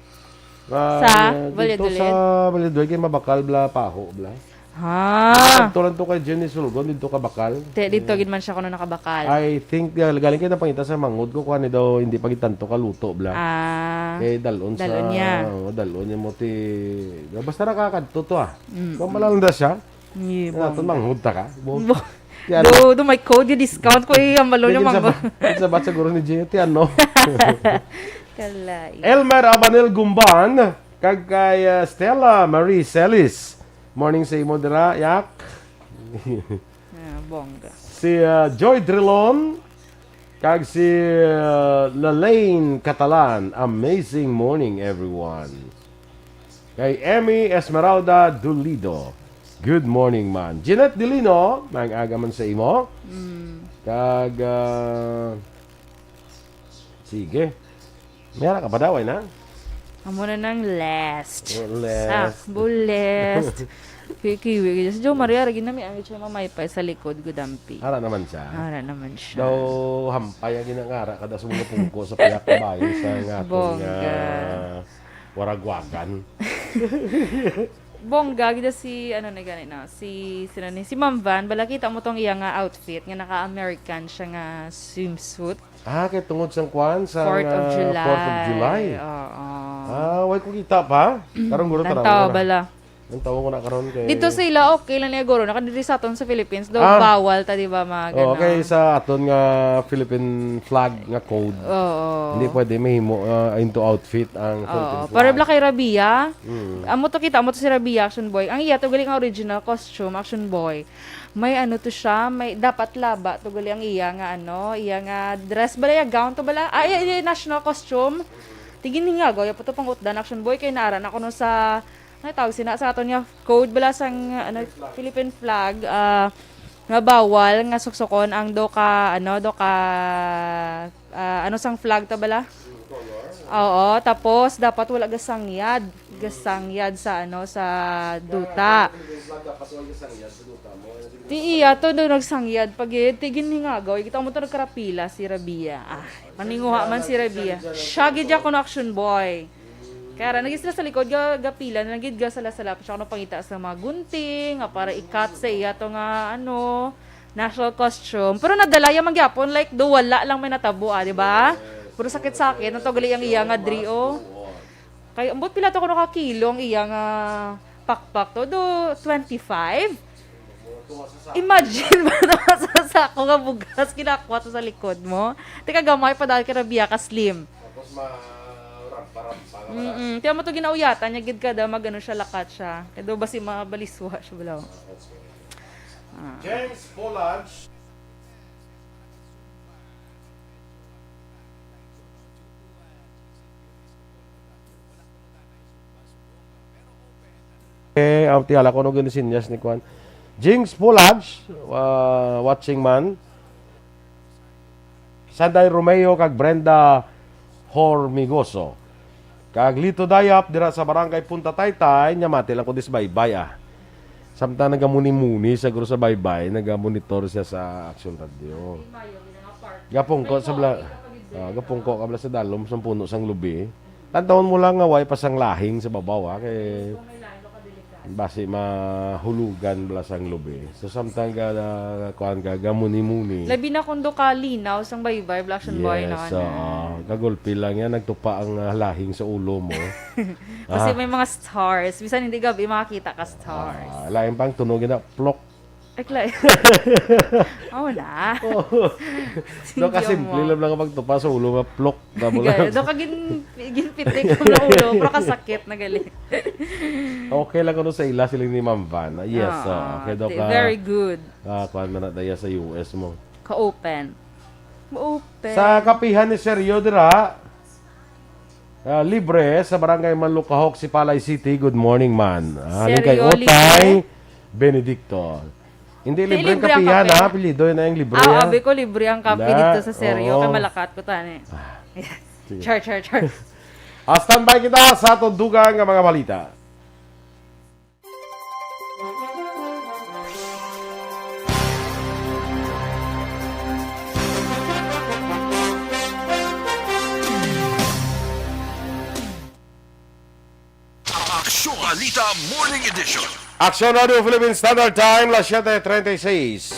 Ah, Sa dito Valladolid? Sa Valladolid, kay mabakal bla, paho bla. Ha? Dito lang to kay Jenny Sulgon, dito ka bakal. Te, dito Eh, gid man siya kuno nakabakal. I think, ah, galing kay napangita sa manghod ko, kuha ni daw, hindi pa gid tanto kaluto bla. Ah, Kay dalon sa, dalon niya. Oh, dalon niya mo ti, basta nakakadto to, ah. Mm, Kung mm. Malalanda siya, Ni Naton bongga. Manghod ta ka? Bo-, Bo-, ti ano? Do, do, may code, yung discount ko, eh, ang balo Di, niya, kinsa manggo. Ba-, kinsa ba siguro ni Gio? Ti ano? Kalay. Elmer Abanel Gumban, kag kay, ah, Stella Marie Celis. Morning sa imo dira, yak. Ah, bongga. Si, ah, Joy Drilon, kag si, uh, Lalaine Catalan, amazing morning, everyone. Kay Emmy Esmeralda Dulido, good morning, man. Jeanette Delino, maayong aga man sa imo. Mm. Kag, uh, sige. May ara ka pa daw, ay na? Amo na nang last. Oh, last. Sakbo, last. Kikiwi. Si Jo Maria, lagi na may angit siya mamaypay sa likod, gudampi. Ara naman siya. Ara naman siya. Daw hampay ang ginangara kada sa mga pungko sa piyak kabayo sa nga aton Bongga. Nga waragwagan. Bongga, gida si, ano na gani na, si, sino ni, si Ma'am Van, bala kita mo tong iya nga outfit, nga naka-American siya nga swimsuit. Ah, kay tungod sang kwan, sang, Fourth of ah, July. Fourth of July. Oo. Ah, way ko kita pa. Karon guro Nantaw tanaw na. Bala. Ang tawag ko na karon kay Dito sa ila, okay lang niya, guro. Nakadiri sa aton sa Philippines, daw Ah. Bawal ta, di ba, mga Oo, ganun. Kay sa aton nga Philippine flag nga code, Oo. Hindi pwede mahimo, ah, into outfit ang Oo. Philippine flag. Para bala kay Rabia, Mm. Amo to kita, amo to si Rabia, Action Boy. Ang iya to, galing ang original costume, Action Boy. May ano to siya, may dapat laba to gali ang iya nga ano, iya nga dress bala, iya gown to bala. Ah, iya, iya national costume. Tigin hingago, iya pa to pang utdan, Action Boy, kay naara na kuno sa, ano tawag sina, sa aton nga code bala sang, ano, Philippine flag, ah, nga bawal nga suksukon ang do ka, ano, do ka, ah, ano sang flag to bala? Oo, tapos dapat wala gasangyad, gasangyad sa, ano, sa duta. Ti iya to do nagsangyad pag ti ginhingagaw, kita mo to nagkarapila si Rabia. Ah, maninguha man si Rabia. Siya gid ya kuno, Action Boy. Kaya ra, nagis sila sa likod, ga-, gapila na gid, gasala-sala pa siya kuno pangita sa mga gunting, nga para ikat sa iya to nga, ano, national costume. Pero nadala ya man gyapon, like, do wala lang may natabo, ah, di ba? Pero sakit-sakit, nato gali ang iya nga dri, oh. Kay, ambot pila to kuno ka kilo ang iya nga pakpak to? Do twenty-five? Imagine ba na sa sako nga bugas, kinakuha to sa likod mo? Tika gamay pa dahil kay Rabia ka slim. Tapos ma-rampa-rampa ka wala. Mm-mm. Tiyan mo to ginauyatan niya, gid kada mag-ano siya, lakat siya. Kaya daw basi mabaliswa siya, balaw. Ah, okay. Ah. James Pollard. Eh, ang tiyala ko no ginisinyas ni Kwan. Jings Pulaj, ah, watching man. Sanday Romeo kag Brenda Hormigoso. Kag Lito Dayap dira sa Barangay Punta Taytay, nya mati lang ko dis baybay, ah. Samtang nagamuni-muni sa guro sa baybay, nagamonitor siya sa Action Radio. Gapungko sa bla-, ah, gapungko ka bala sa dalom sang puno sang lubi. Tantawon mo lang nga way pa sang lahing sa babaw, ah, kay basi mahulugan bala sang lubi. So, samtang ga, kuan ka, gamuni-muni. Labi na kung do ka linaw sang baybay, Black Action Boy, Yes, no, ano? Oo. Kagulpi lang yan, nagtupa ang, ah, lahing sa ulo mo. Kasi Ah. may mga stars. Bisan hindi gabi, makakita ka stars. Ah, lain pang tunog na, plok. Bakla eh. Oo na. Oo. Sige, Daw ka simple mo. lang lang ang pagtupa sa ulo nga plok. Tamo Gaya, lang. daw ka gin-, ginpitik ko na ulo, pero kasakit na gali. Okay lang kuno sa ila, siling ni Ma'am Van. Yes, Oo, oh, okay daw ti-, ka. very good. Ah, kuwan man na daya sa U S mo. Ka-open. Open. Sa kapihan ni Sergio dira, ah, libre sa Barangay Manlukahok, Sipalay City. Good morning, man. Ah, halin kay Sergio, Otay libre? Benedicto. Hindi Di libre ang libre ang kapihan, kape. ha? Apelyido yun na yung libre, Ah, ha? abi ko libre ang kape Na, dito sa Sergio. oo. Kay malakat ko tani. Ah, sige. Char, char, char. Ah, standby kita sa tundugan nga mga balita. Aksyon Balita Morning Edition. Aksyon Radio Philippine Standard Time, las siete treinta y seis.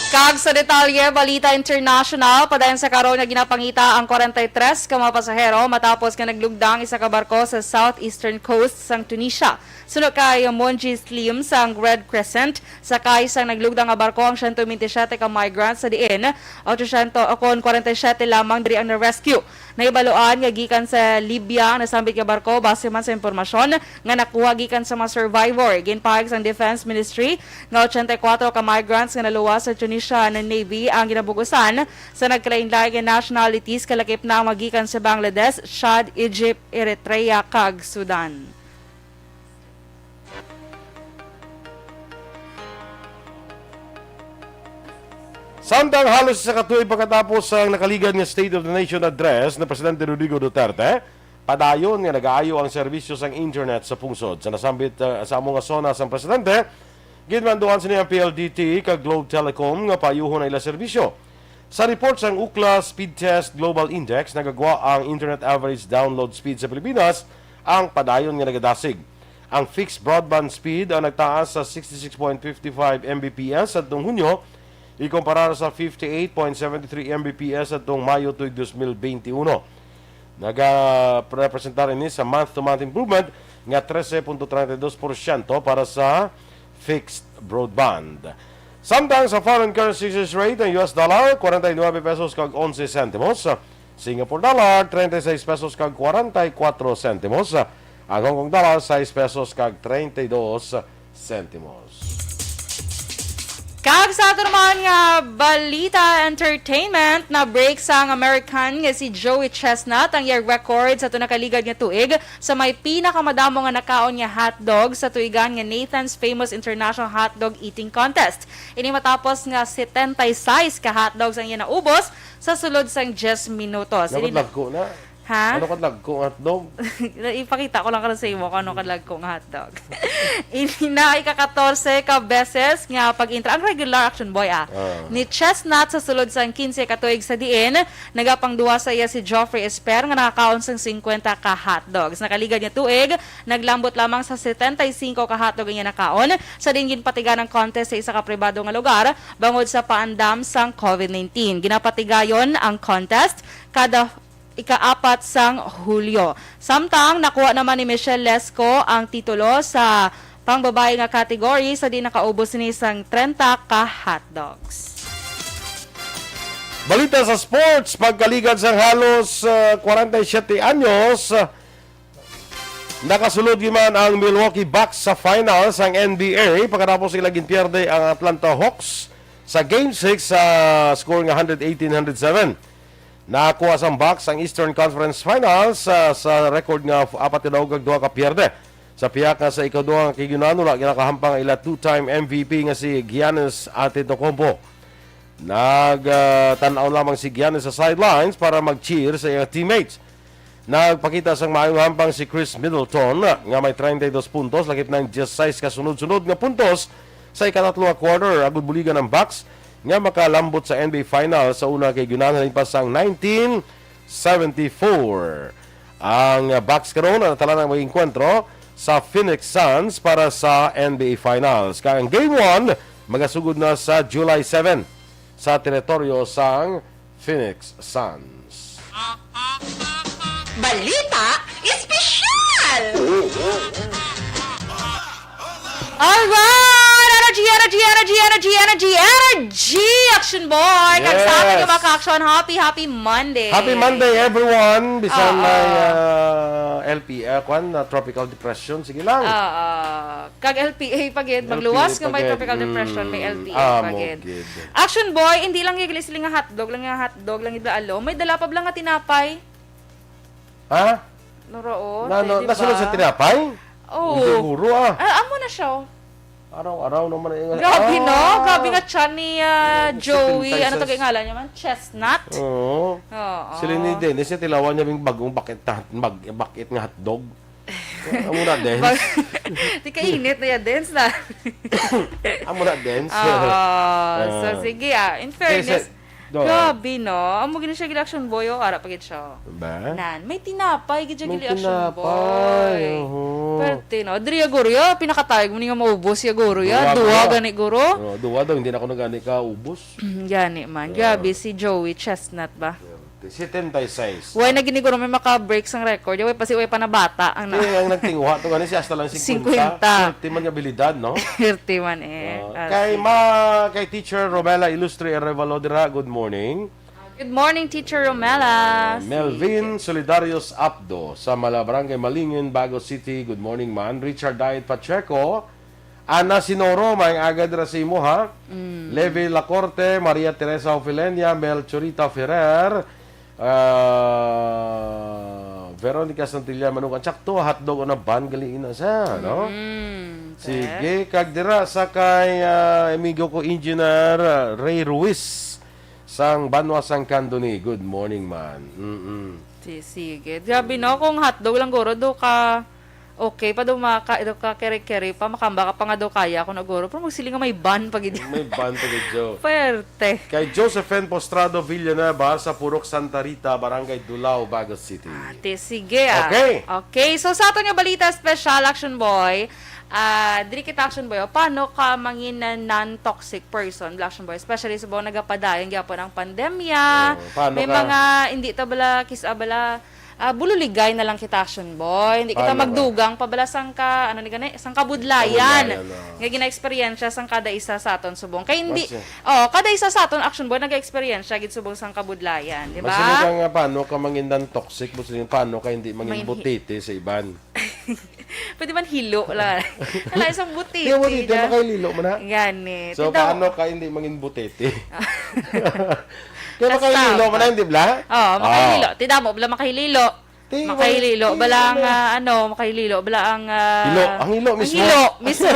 Kag sa detalye, balita international, padayon sa karon nga ginapangita ang kwarenta y tres ka mga pasahero matapos nga naglugdang isa ka barko sa southeastern coast sang Tunisia. Suno kay Monji Slim sang Red Crescent, sakay sang naglugdang nga barko ang siyento bente siyete ka migrants sa diin, otsosyentos o kon kwarenta y siyete lamang diri ang na-rescue. Nahibaluan nga gikan sa Libya ang nasambit nga barko base man sa impormasyon nga nakuha gikan sa mga survivor. Ginpahayag sang Defense Ministry nga ochenta y kuwatro ka migrants nga naluwas sa Tunisian Navy ang ginabug-usan sa nagkalainlain nga nationalities, kalakip na ang mga gikan sa Bangladesh, Chad, Egypt, Eritrea, kag Sudan. Samtang halos isa ka tuig pagkatapos sang nakaligad nga State of the Nation Address ni Presidente Rodrigo Duterte, padayon nga nagaayo ang serbisyo sang internet sa pungsod. Sa nasambit, uh, sa amo nga SONA sang presidente, ginmanduan sini ang P L D T kag Globe Telecom nga paayuhon ang ila serbisyo. Sa report sang Ookla Speed Test Global Index, nagagwa ang internet average download speed sa Pilipinas ang padayon nga nagadasig. Ang fixed broadband speed ang nagtaas sa sixty-six point fifty-five M B P S adtong Hunyo, ikumparar sa fifty-eight point seventy-three M B P S adtong Mayo tuig dos mil bente uno. Nagarepresentar ini sa month-to-month improvement nga trese punto treinta y dos porsyento para sa fixed broadband. Samtang sa foreign currency exchange rate, ang U S dollar, kwarenta y nuebe pesos kag onse sentimos. Singapore dollar, treinta y seis pesos kag kwarenta y kuwatro sentimos. Ang Hong Kong dollar, sais pesos kag treinta y dos sentimos. Kag sa ato naman nga balita entertainment, na-break sang American nga si Joey Chestnut ang iya record sa ato nakaligad nga tuig sa may pinakamadamo nga nakaon nga hotdog sa tuigan nga Nathan's Famous International Hotdog Eating Contest. Ini matapos nga setenta y seis ka hotdogs ang iya naubos sa sulod sang diyes minutos. Dapat Ini na- lagko na. Ha? Ano ka nagkuat, dog? Ipakita ko lang karon sa imo kung ano kadagko nga hotdog. Ini na ika-katorse ka beses nga pag-intra ang regular, Action Boy, ah, Ah. ni Chestnut sa sulod sang kinse ka tuig sa diin nagapangduwa sa iya si Geoffrey Esper nga nakakaon sang singkwenta ka hotdogs. Nakaligad nga tuig, naglambot lamang sa setenta y cinco ka hotdog ang iya nakaon sa diin ginpatiga ang contest sa isa ka pribado nga lugar bangod sa paandam sang covid nineteen. Ginapatigayon ang contest kada ika-apat sang Hulyo. Samtang nakuha naman ni Michelle Lesko ang titulo sa pangbabayi nga category sa di nakaubos sini sang trenta ka hotdogs. Balita sa sports, pagkaligad sang halos, uh, kwarenta y siyete anyos, uh, nakasulod gyud man ang Milwaukee Bucks sa finals sang N B A pagkatapos nila ginpierde ang Atlanta Hawks sa Game six sa score nga hundred eighteen hundred seven. Nakuha sang Bucks ang Eastern Conference Finals, ah, sa record nga f-, apat ka daog kag duha ka pierde. Sa pihak nga sa ikaduha nga kaigyunan, wala ginakahampang ang ila two-time M V P nga si Giannis Antetokounmpo. Nag, ah, tan-aw lamang si Giannis sa sidelines para mag-cheer sa iyang teammates. Nagpakita sang maayong hampang si Khris Middleton, nga may treinta y dos puntos, lakip na ang diyesisais ka sunod-sunod nga puntos sa ikatatlo nga quarter, agud buligan ang Bucks nga makalambot sa N B A Finals sa una kaigyunan halin pa sang nineteen seventy-four. Ang Bucks karon natala na mag-enkwentro sa Phoenix Suns para sa N B A Finals. Kag ang Game one magasugod na sa July seven sa teritoryo sang Phoenix Suns. Balita Espesyal! Alright! Ano Energy, energy, energy, energy, energy, energy! Action Boy! Kag sa aton nga Yes. mga ka-action, happy, happy Monday! Happy Monday, everyone! Bisan Oo. may, ah, L P A, kwan, na tropical depression, sige lang. Oo. Kag L P A pa gid, L P A magluwas nga pa may gid. Tropical Depression, may Mm, L P A pa amo gid. gid. Action Boy, hindi lang yung sila nga hotdog, lang nga hotdog, lang yung alo. May dala pa bala nga tinapay. Ha? Noroon, Na, na, pwede nasunod ba? sa tinapay? Oo. Siguro, ah. Ah, amo na siya, oh. Araw-araw naman ay Grabe, no? ah. Grabe nga tiyan ni, ah, Oo, Joey. Ano to setenta y seis. kay ngalan niya man? Chestnut? Oo. Oo. Sila ni Dennis, yung tilawan niya yung bagong bakit, ta- bag, bakit nga hotdog. Amo na, Dens. Bag- Di ka init na yan, Dens na. Amo na, Dens. Oo. So, Ah. sige, ah. In Kay sa- fairness, Do. Grabe, no? Amo gid siya gid action boy, oh, ara pa gid siya. Ba? Nan, may tinapay gid siya May gid action tinapay, boy. oho. Perte, no? Diri ya, guro, ya, pinakatayag mo ni nga maubos ya, guro, ya. Duwa Duwa ba? gani, guro. Oh, duwa daw, hindi na ako nagani ka ubos. Gani man. Ah. Grabe, si Joey Chestnut ba? Setenta y seis. Way na gini, guro, may maka-break sang record. Way pa si, way pa na bata ang na- Eh, ang nagtinguha to gani si hasta lang Singkwenta. singkwenta. Perte man nga abilidad, no? Perte man, eh. Ah, Ah, kay sige. ma-, kay Teacher Romela Ilustre Arevalo dira, good morning. Good morning, Teacher Romela. Ah, Melvin Sige. Solidarios Apdo sa Mala-, Barangay Malingin, Bago City. Good morning, man. Richard Diet Pacheco, Ana Sinoro, may agad ra sa imo, ha? Mm. Levi Lacorte, Maria Teresa Ofelenia, Mel Churita Ferrer, ah, Veronica Santilla Manukan. Sakto, hotdog on a bun, gali ina sa, no? Mm, Sige, correct. kag dira sa kay, ah, amigo ko, Engineer, ah, Ray Ruiz. Sang banwa sang Candoni. Good morning, man. Mm-mm. Si-, sige. Grabe, no? Kung hotdog lang, guro, do ka, okay pa, do maka-, do ka kere-kere pa, makamba ka pa nga do kaya, kung guro. Pero magsiling nga may ban pa gid. May ban pa gid, Joe. Puwerte. Kay Josephine Postrado Villanueva sa Purok Santa Rita, Barangay Dulao, Bago City. Ate, sige, ah. Okay. Okay, so sa aton nga balita, special action boy, Ah, diri kita, Action Boy, oh. Paano ka mangin na non-toxic person, Action Boy? Especially subong nagapadayon gyapon ang pandemya. Oo, paano May ka mga hindi ta bala, kis-, ah, bala, ah, bululigay na lang kita, Action Boy. Hindi kita Paano ka? magdugang pa bala sang ka, ano ni gani, sang kabudlayan Kabudlayan, oo. nga gina-eksperyensya sang kada isa sa aton subong. Kay hindi, Mas, eh. oh, kada isa sa aton, Action Boy, nag-eksperyensya gid subong sang kabudlayan, di Mas ba? sino ka nga, paano ka mangin non-toxic, mas sino, paano ka hindi mangin Mangin hi- butiti sa iban? Pwede man hilo lang. Wala, isang butiti Di mo dito, dyan. makahililo mo na. Gani. So, Titaw- paano ka hindi mangin butiti? Kaya Basta makahililo ba? mo na, hindi bla? Oo, makahililo. Ah. Tida mo, bala makahililo. Ti-, Makahililo, ti-, bala ang, ti-, ah, ano, makahililo, bala ang, ah, Hilo. Ang hilo ang mismo. hilo mismo.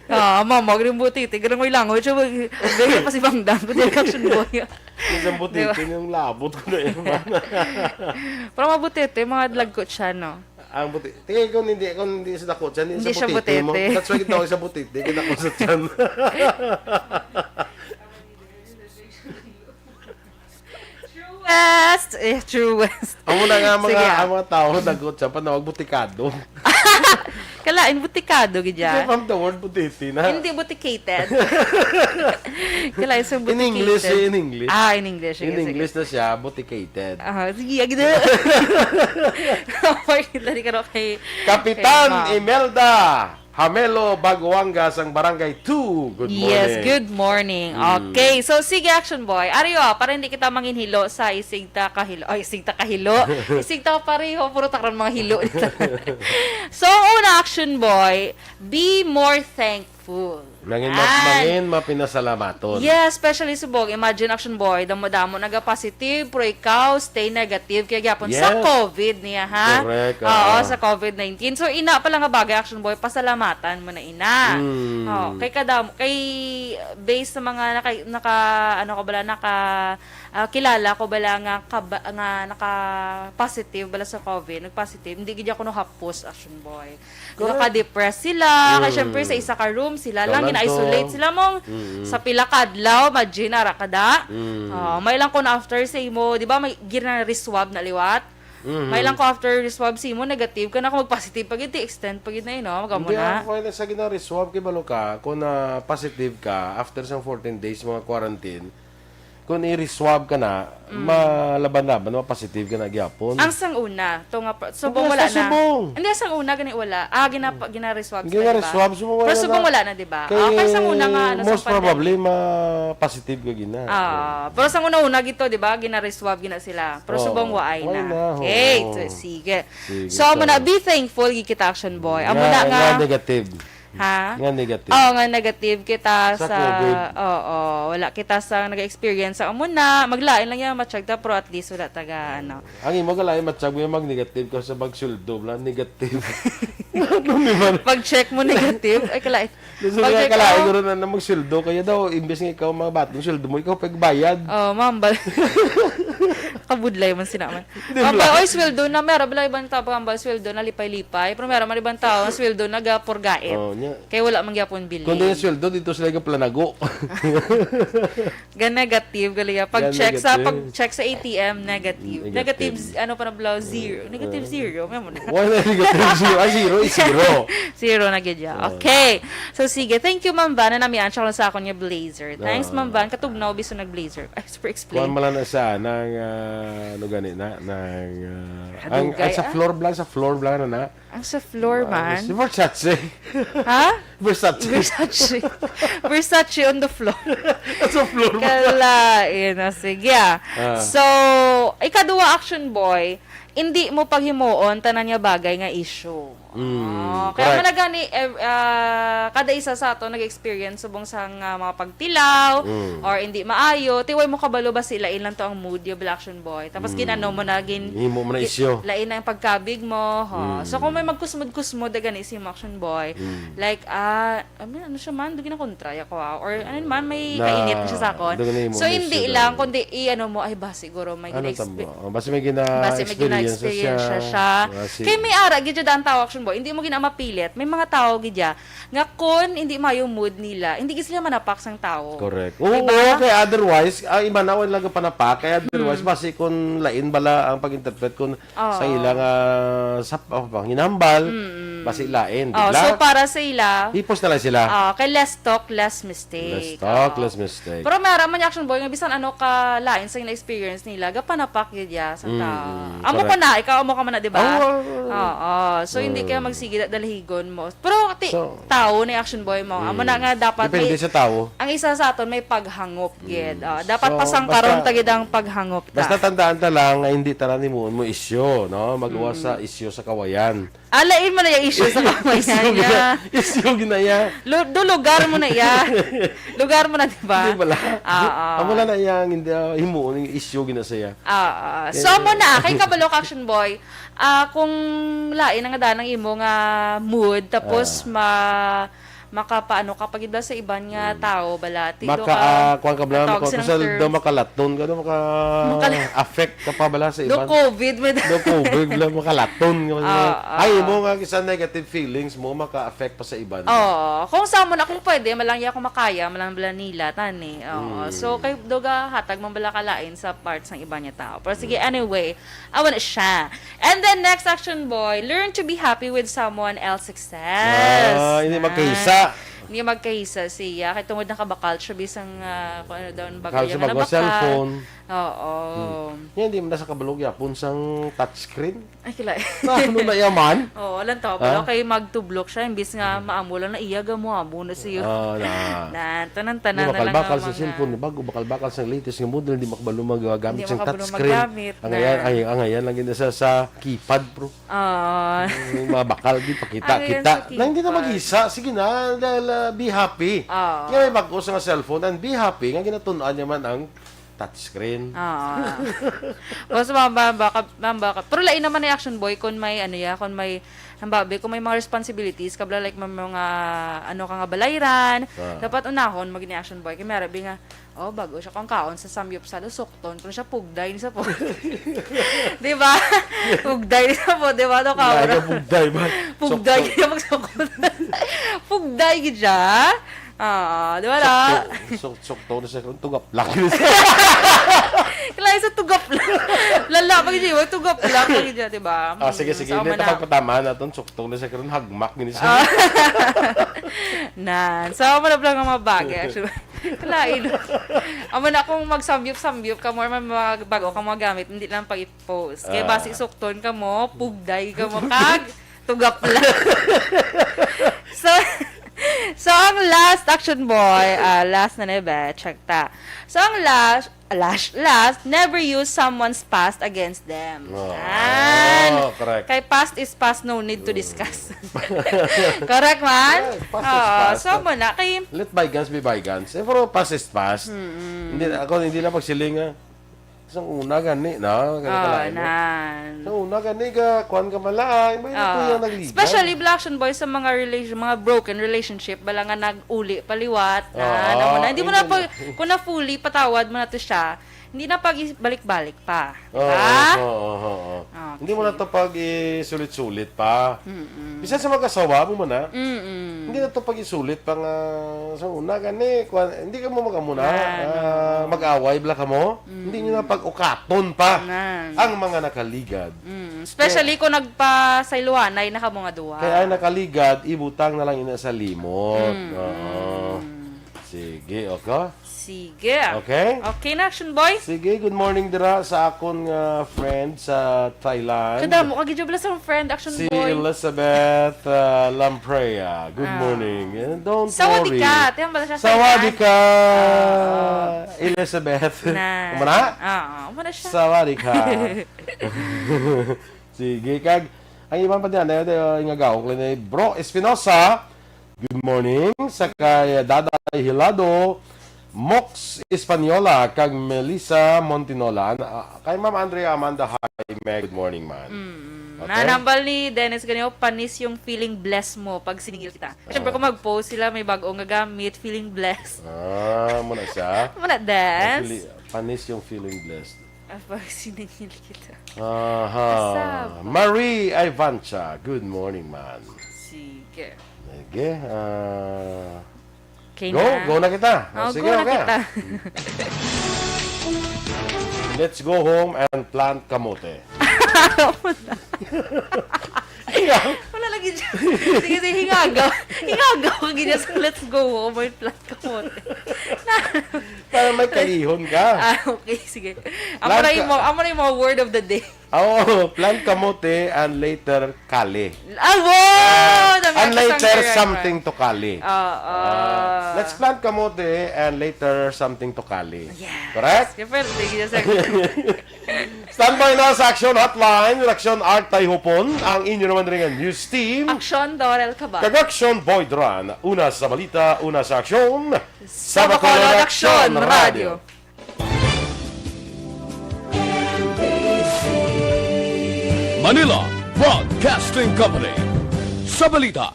Ah, mama, gani butiti, ganun mo ilangoy. Siya, mag-, ganyan pa si Bangdang, kung di action boy. Isang butiti Di ba? yung labot ko na yun, man. Pero mabutiti, mga lagkot siya, no? Ang buti-, tingin ko, hindi, kung hindi sa dako, tiyan, Hindi sa siya butete mo. butete. That's why gitawag sa butete, kinako sa tiyan. Truest! Eh, truest. Amo na nga, mga, Sige, ah. ang mga tao, dagot siya, panawag butikado. Kalain, butikado, gid Hindi, yan. ma'am, the word butete na. Hindi, buticated. Kalain sa In English, buticated. eh, in English. Ah, in English. In Sige, sige. English na siya, buticated. Ah, sige, agad. Kapag dali ka na kay, Kapitan kay ma'am. Imelda Hamelo Baguanga sang Barangay two. Good Yes, morning. good morning. Mm. Okay, so sige, Action Boy. Ari, oh, para hindi kita manginhilo sa isig ta kahilo. Ay, isig ta kahilo. Isig ta pareho, puro takran mga hilo. So, una, Action Boy, be more thankful. Mangin ma-, Yan. mangin mapinasalamaton. Yeah, especially subong. Imagine, Action Boy, damo-damo naga-positive, pero ikaw, stay negative. Kaya gyapon sa Yes. COVID niya, ha? Correct, Oo, oo. sa COVID nineteen. So, ina pala nga bagay, Action Boy, pasalamatan mo na ina. Mm. Oh, kay kadam-, kay based sa mga naka-, naka-, ano ko bala, naka, ah, kilala ko bala nga kaba-, nga naka-positive bala sa COVID, nag-positive, hindi gid ako no hapos, Action Boy. Correct. Naka-depress sila. Kay Mm. syempre, sa isa ka room, sila Ikaw lang, lang gina-isolate to. sila mong Mm. sa pila ka adlaw, imagine, ara ka da. Mm. Ah, may lang ko na after sa imo, di ba, may gina-reswab na liwat? Mhm. May lang ko after reswab sa imo, negative ka na, kung mag-positive pa gid, extend pa gid na, eh, no? Magamo Hindi, na. ako kaya sa gina-reswab, kay balo ka, kung na positive ka, after sa fourteen days, mga quarantine, kung i-reswab ka na, Mm. malaban-laban, ma-positive ka na gyapon. Ang sang una, to nga pa, subong Hindi, wala sa na. Subong. Hindi, sang una, gani wala. Ah, ginapa-, gina-reswab sila, di ba? Gina-reswab, subong Pero wala subong na. Wala na, di ba? Kay Ah, kay sang una nga, ano, most sang pandemic. Probably, ma-positive ka gina. Ah, pero sang una-una gito, di ba? Gina-reswab gina sila. Pero Oo, subong waay wala na. Na, oo. Okay, so, sige. Sige, So, amo na, so. Be thankful, gid kita, Action Boy. Amo Nga, na nga. nga negative. Ha? Nga negative. Oo, nga negative kita Sa sa, COVID. Oo, wala kita sa nag-experience sa amo na. Maglain lang yan, matsyag ta, pero at least wala taga, ano. Ang imo ka lain, matsyag mo yung mag-negative ka sa magsweldo, wala, negative. Ano naman? Pag-check mo, negative. Ay, kalain. Gusto Pag-check nga kalain out. Ko rin na, na magsweldo, kaya daw, imbes nga ikaw mabaton, sweldo mo, ikaw pagbayad. Oh, ma'am, ba-, kabudlay man sila man. Di ba? Ma'am, ba, oy, sweldo na, meron ba ibang tao, ma'am, ba, sweldo na lipay-lipay? Pero meron man ibang tao, ang sweldo na gapurgait. Oh, nya. Kaya wala man gyapon bilin. Kung di sweldo, dito sila yung planago. Ga negative, gali ya. Pag Ga check sa, negative. Pag check sa A T M, negative. Negative. Negative, ano pa na bala, zero. Negative Uh, zero, may mo na. Wala negative zero. Ah, zero is zero. Zero na gid ya. Uh. Okay. So, sige. Thank you, Ma'am Van. Namian siya sa akon nga blazer. Thanks, Ah. Ma'am Van. Katugnaw, biso nag-blazer. Ay, super explain. Kuwan man lang na sa, nang, ah, ano gani na, nang, ah, ang, Hadugay, ang sa ah. Floor blank, sa floor blank na na. Ang sa floor Ah, man. Si Versace. Ha? Versace. Versace. Versace on the floor. Sa floor man. Kalain na. Sige, ah. Ah. So, ikaduha, Action Boy, hindi mo paghimuon tanan nga bagay nga issue. Mm, Ah, kaya correct. Mo na gani, eh, ah, kada isa sa ato nag-experience subong sa nga mga pagtilaw Mm. or hindi maayo, tiway mo kabalo ba si lain lang to ang mood, yung Black Action Boy. Tapos Mm. Ginano mo na, gin-, Himo mo na gi-, isyo. Lain na yung pagkabig mo, ho. Mm. So, kung may magkusmod-kusmod, gani si Action Boy, Mm. like, ah, I mean, ano siya man, dugi na kontra, ako, ah. Or, ano man, may Na, kainit na siya sa akon. Dugi na himo So, na hindi isyo lang, lang. Kundi i-ano mo, ay, ba, siguro may Ano gina-expe-, tambo? Oh, basi may gina-, Basi may experience gina-experience siya. Siya. Ah, si- Kay may ara, gid siya daan tao, Action Boy. Hindi mo ginamapilit. May mga tao, gid siya, nga kun hindi maayo mood nila, hindi gid sila manapak sang tao. Correct. Oo, Diba? Oo, kay otherwise, ah, imanawan lang ang panapak, kay otherwise, Mm. basi kung lain bala ang pag-interpret kung Oo. sa ilang, ah, sa, oh, panghinambal, Mm. basi lain, Oh, bigla. So para sa ila, Hipos na lang sila. Ah, kay less talk, less mistake. Less talk, Oo. Less mistake. Pero may ara man yung Action Boy nga bisan ano ka lain sa ina-experience nila, gapanapak yun ya sa Mm, tao. Mm, amo correct. Ka na, ikaw amo ka man na, di ba? Oo, oo, oo. Oo. So, hindi Mm. Kaya magsige da-, dalahigon mo. Pero, ti-, So, tao ni Action Boy mo. Amo na Mm. Nga dapat Depende may, sa tao. Ang isa sa aton may paghangop, gid. Mm. Ah, dapat So, pasangkaron basta, ta gid ang paghangop ta. Basta tandaan ta lang nga hindi tanan himuon mo isyu, no? Magluwas Mm. Sa isyu sa kawayan. Ah, lain mo na yung isyu sa kawayan Isyu niya. Gina-, isyu ginaya. Lu-, do lugar mo na iya. Lugar mo na, di ba? Di bala? Oo. Amo lang na iyang hindi, ah, himuon yung isyu gina saya. Oo. Kaya So, mo na, kay kabalo ka, Action Boy, ah, kung lain ang daan ang imo nga mood, tapos Ah. ma-, makapaano ka pag iba sa iban nga Mm. tao, bala, ti, do Maka, ka, ah, kuwan ka bala, matawag maka, silang sa terms. Daw makalaton ka, daw maka Makala- affect ka pa bala sa Do iban. COVID, may Do COVID, bala, makalaton ka pa sa Ah, iban. Ay, ah. Mo nga, isa negative feelings mo, maka-affect pa sa iban. Oo. Kung sa mo na, kung pwede, malangya ko makaya, malang bala nila, tani. Oo. Mm. So, kay Doga, hatag mo bala kalain sa parts ng iba niya tao. Pero sige, Mm. Anyway, awan na siya. And then, next, Action Boy, learn to be happy with someone else's success. Ah, hindi Ah. Magkahisa. Hindi magkahisa siya. Kay tungod nakabakal siya, bisang, ah, kung ano daw ang bagay Bakal niya sa nga bagwa, nabakal. Cellphone. Oo. Hmm. Yan, di man na sa kabalog yapon sang touchscreen. Ay, kila. Na, ano na yaman? Oo, alam to. Ha? Pero kay magtublok siya, imbis nga maamo lang na iya, gamo-amo na siya. Ah, na. Na, tanan-tanan Di na lang bakal-bakal ang sa mga cellphone, di ba? Bakal-bakal sa latest nga model, di makabalo magagamit Hindi siyang makabalo touchscreen. Magamit Ang na. Ayan, ay, ang ayan lang gina sa, sa keypad, bro. Ah. Yung mga bakal, di pakita, Ang ayan kita. sa Na, hindi na keypad. Mag-isa. Sige na, dahil, ah, be happy. Ah. Kaya may bago sa nga cellphone, and be happy, nga ginatunan niya man ang touchscreen. Ah. Basta mamba, mamba ka, mamba ka. Pero lain naman ni Action Boy kung may, ano ya, kung may, ang babi, kung may mga responsibilities, kabla, like, may mga, ano ka nga, balayran, Ah. dapat unahon, mag ni Action Boy. Kaya may arabi nga, Oh, bago siya. Kung kaon sa samyupsal, sukton. Kung siya pugday ni sa po. Di ba? Pugday ni sa po, di ba? Ano ka, Laga bro? Pugday ba? Pugday Sukton. Kaya magsukton. Pugday gid siya. Ah, di ba na? Sukto, suk-, sukto na siya. Tugap lang. Kailangan sa tugap lang. Lala, pag hindi mo, tugap lang. Pag hindi, di ba? Ah, sige, Mm, sige. Sa Hindi, uma na. Tapagpatama na itong sukto na siya. Karon hagmak, gini siya. Ah. Nan. So, wala pala nga mga bagay, actually. Kalain. Amo na kung magsambyup-sambyup ka mo, or may mga bago ka mga gamit, hindi lang pag-i-post. Kaya Ah. basi sukton ka mo, pugday ka mo, kag tugap lang. So, so ang last, Action Boy, ah, last na ni Beth, check ta. So ang last, last, last, never use someone's past against them. Oh, Yan. Correct. Kay past is past, no need to discuss. Correct man? Yes, past is Oo, past. So mo na, kay Let bygones be bygones. Eh, pero past is past. Mm-mm. Hindi, ako hindi na pagsiling, ah. Sa una gani, no? Kaya Oh, kalain mo. nan. Sa una gani ka, kuwan ka malaay, may Oh. natuya nagligan. Especially, Black Action Boy, sa mga relation, mga broken relationship, bala nga nag-uli paliwat, na, Oo, ano mo na, hindi mo na hindi pag, na. Kung na fully, patawad mo na to siya, hindi na pag balik-balik pa. Di Oo, ba? oo, oo, oo. Okay. Hindi mo na to pag isulit-sulit pa. Mm-mm. Bisan sa mag-asawa mo man, ah. Mm-mm. Hindi na to pag isulit pa nga, sa una gani, kuwan, hindi ka mo mag-amo na, Yan, ah, oo. mag-away bala ka mo. Hindi nyo na Mm. pag-ukaton pa Nan. ang mga nakaligad. Mm. Especially Kaya kung nagpasayluanay na ka mga duha. Kaya ang nakaligad, ibutang na lang ina sa limot. Mm. Oo. Sige, okay? Sige. Okay? Okay na, Action Boy? Sige, good morning dira sa akon nga friend sa Thailand. Kadamo ka gid bala sa friend, Action Si Boy. Elizabeth, uh, Lamprea. Good Ah. morning. And don't Sawadee worry. ka. Tiyan bala siya sa Sawadee Thailand. ka, Ah. Elizabeth. Na. Umana? Ah, umana siya. Sawadee ka. Sige, kag ang iban pa diyan, eh, eh, nga gawok lang ni Bro Espinosa. Good morning sa kay Daday Hilado, Mox Española, kag Melissa Montinola. An-, ah, kay Ma'am Andrea Amanda, hi, Meg. Good morning, man. Mm. Okay? Nanambal ni Dennis Ganyo, "Panis yung feeling blessed mo pag siningil kita." Siyempre, Ah. kung mag-post sila, may bago nga gamit, feeling blessed. Ah, muna siya. Muna, Dennis. Actually, panis yung feeling blessed. Ah, pag siningil kita. Aha. Kasaba. Marie Ivancha, good morning, man. Sige. Sige, ah, Okay go, na. go na kita. Oh, Sige, go na okay. kita. Let's go home and plant kamote. Wala lagi dyan. Sige, sige, hingaga. Hingaga ko gina sa let's go home and plant kamote. Para may kaihon ka. Ah, okay, sige. Amo Plant na yung ka- mga, amo na yung mga word of the day. Oo, plant kamote and later kale. Ah, wow! Dami And ako later, sang something to kale. Oo. Ah, let's plant kamote and later something to kale. Yes. Correct? Kaya pwede, yun sa Standby na sa Action Hotline, Action Art Tayhopon, ang inyo naman rin nga news team. Action Dorel Cabal. Kag Action Boy Duran. Una sa balita, una sa aksyon. Sa Bacolod Action Radio. Manila Broadcasting Company. Sa balita,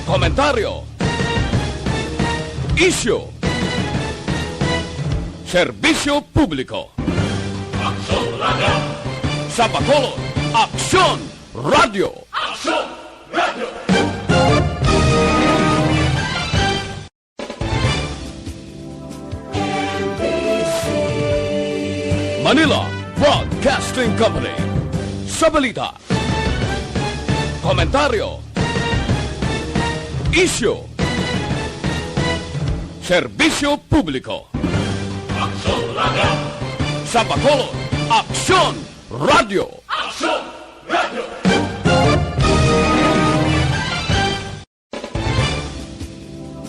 komentaryo, isyu, serbisyo publiko. Aksyon Radio. Sa Bacolod, Aksyon Radio. Aksyon Radio. Manila Broadcasting Company. Sa balita, komentaryo, isyu, serbisyo publiko. Aksyon Radio. Sa Bacolod, Aksyon Radio. Aksyon Radio.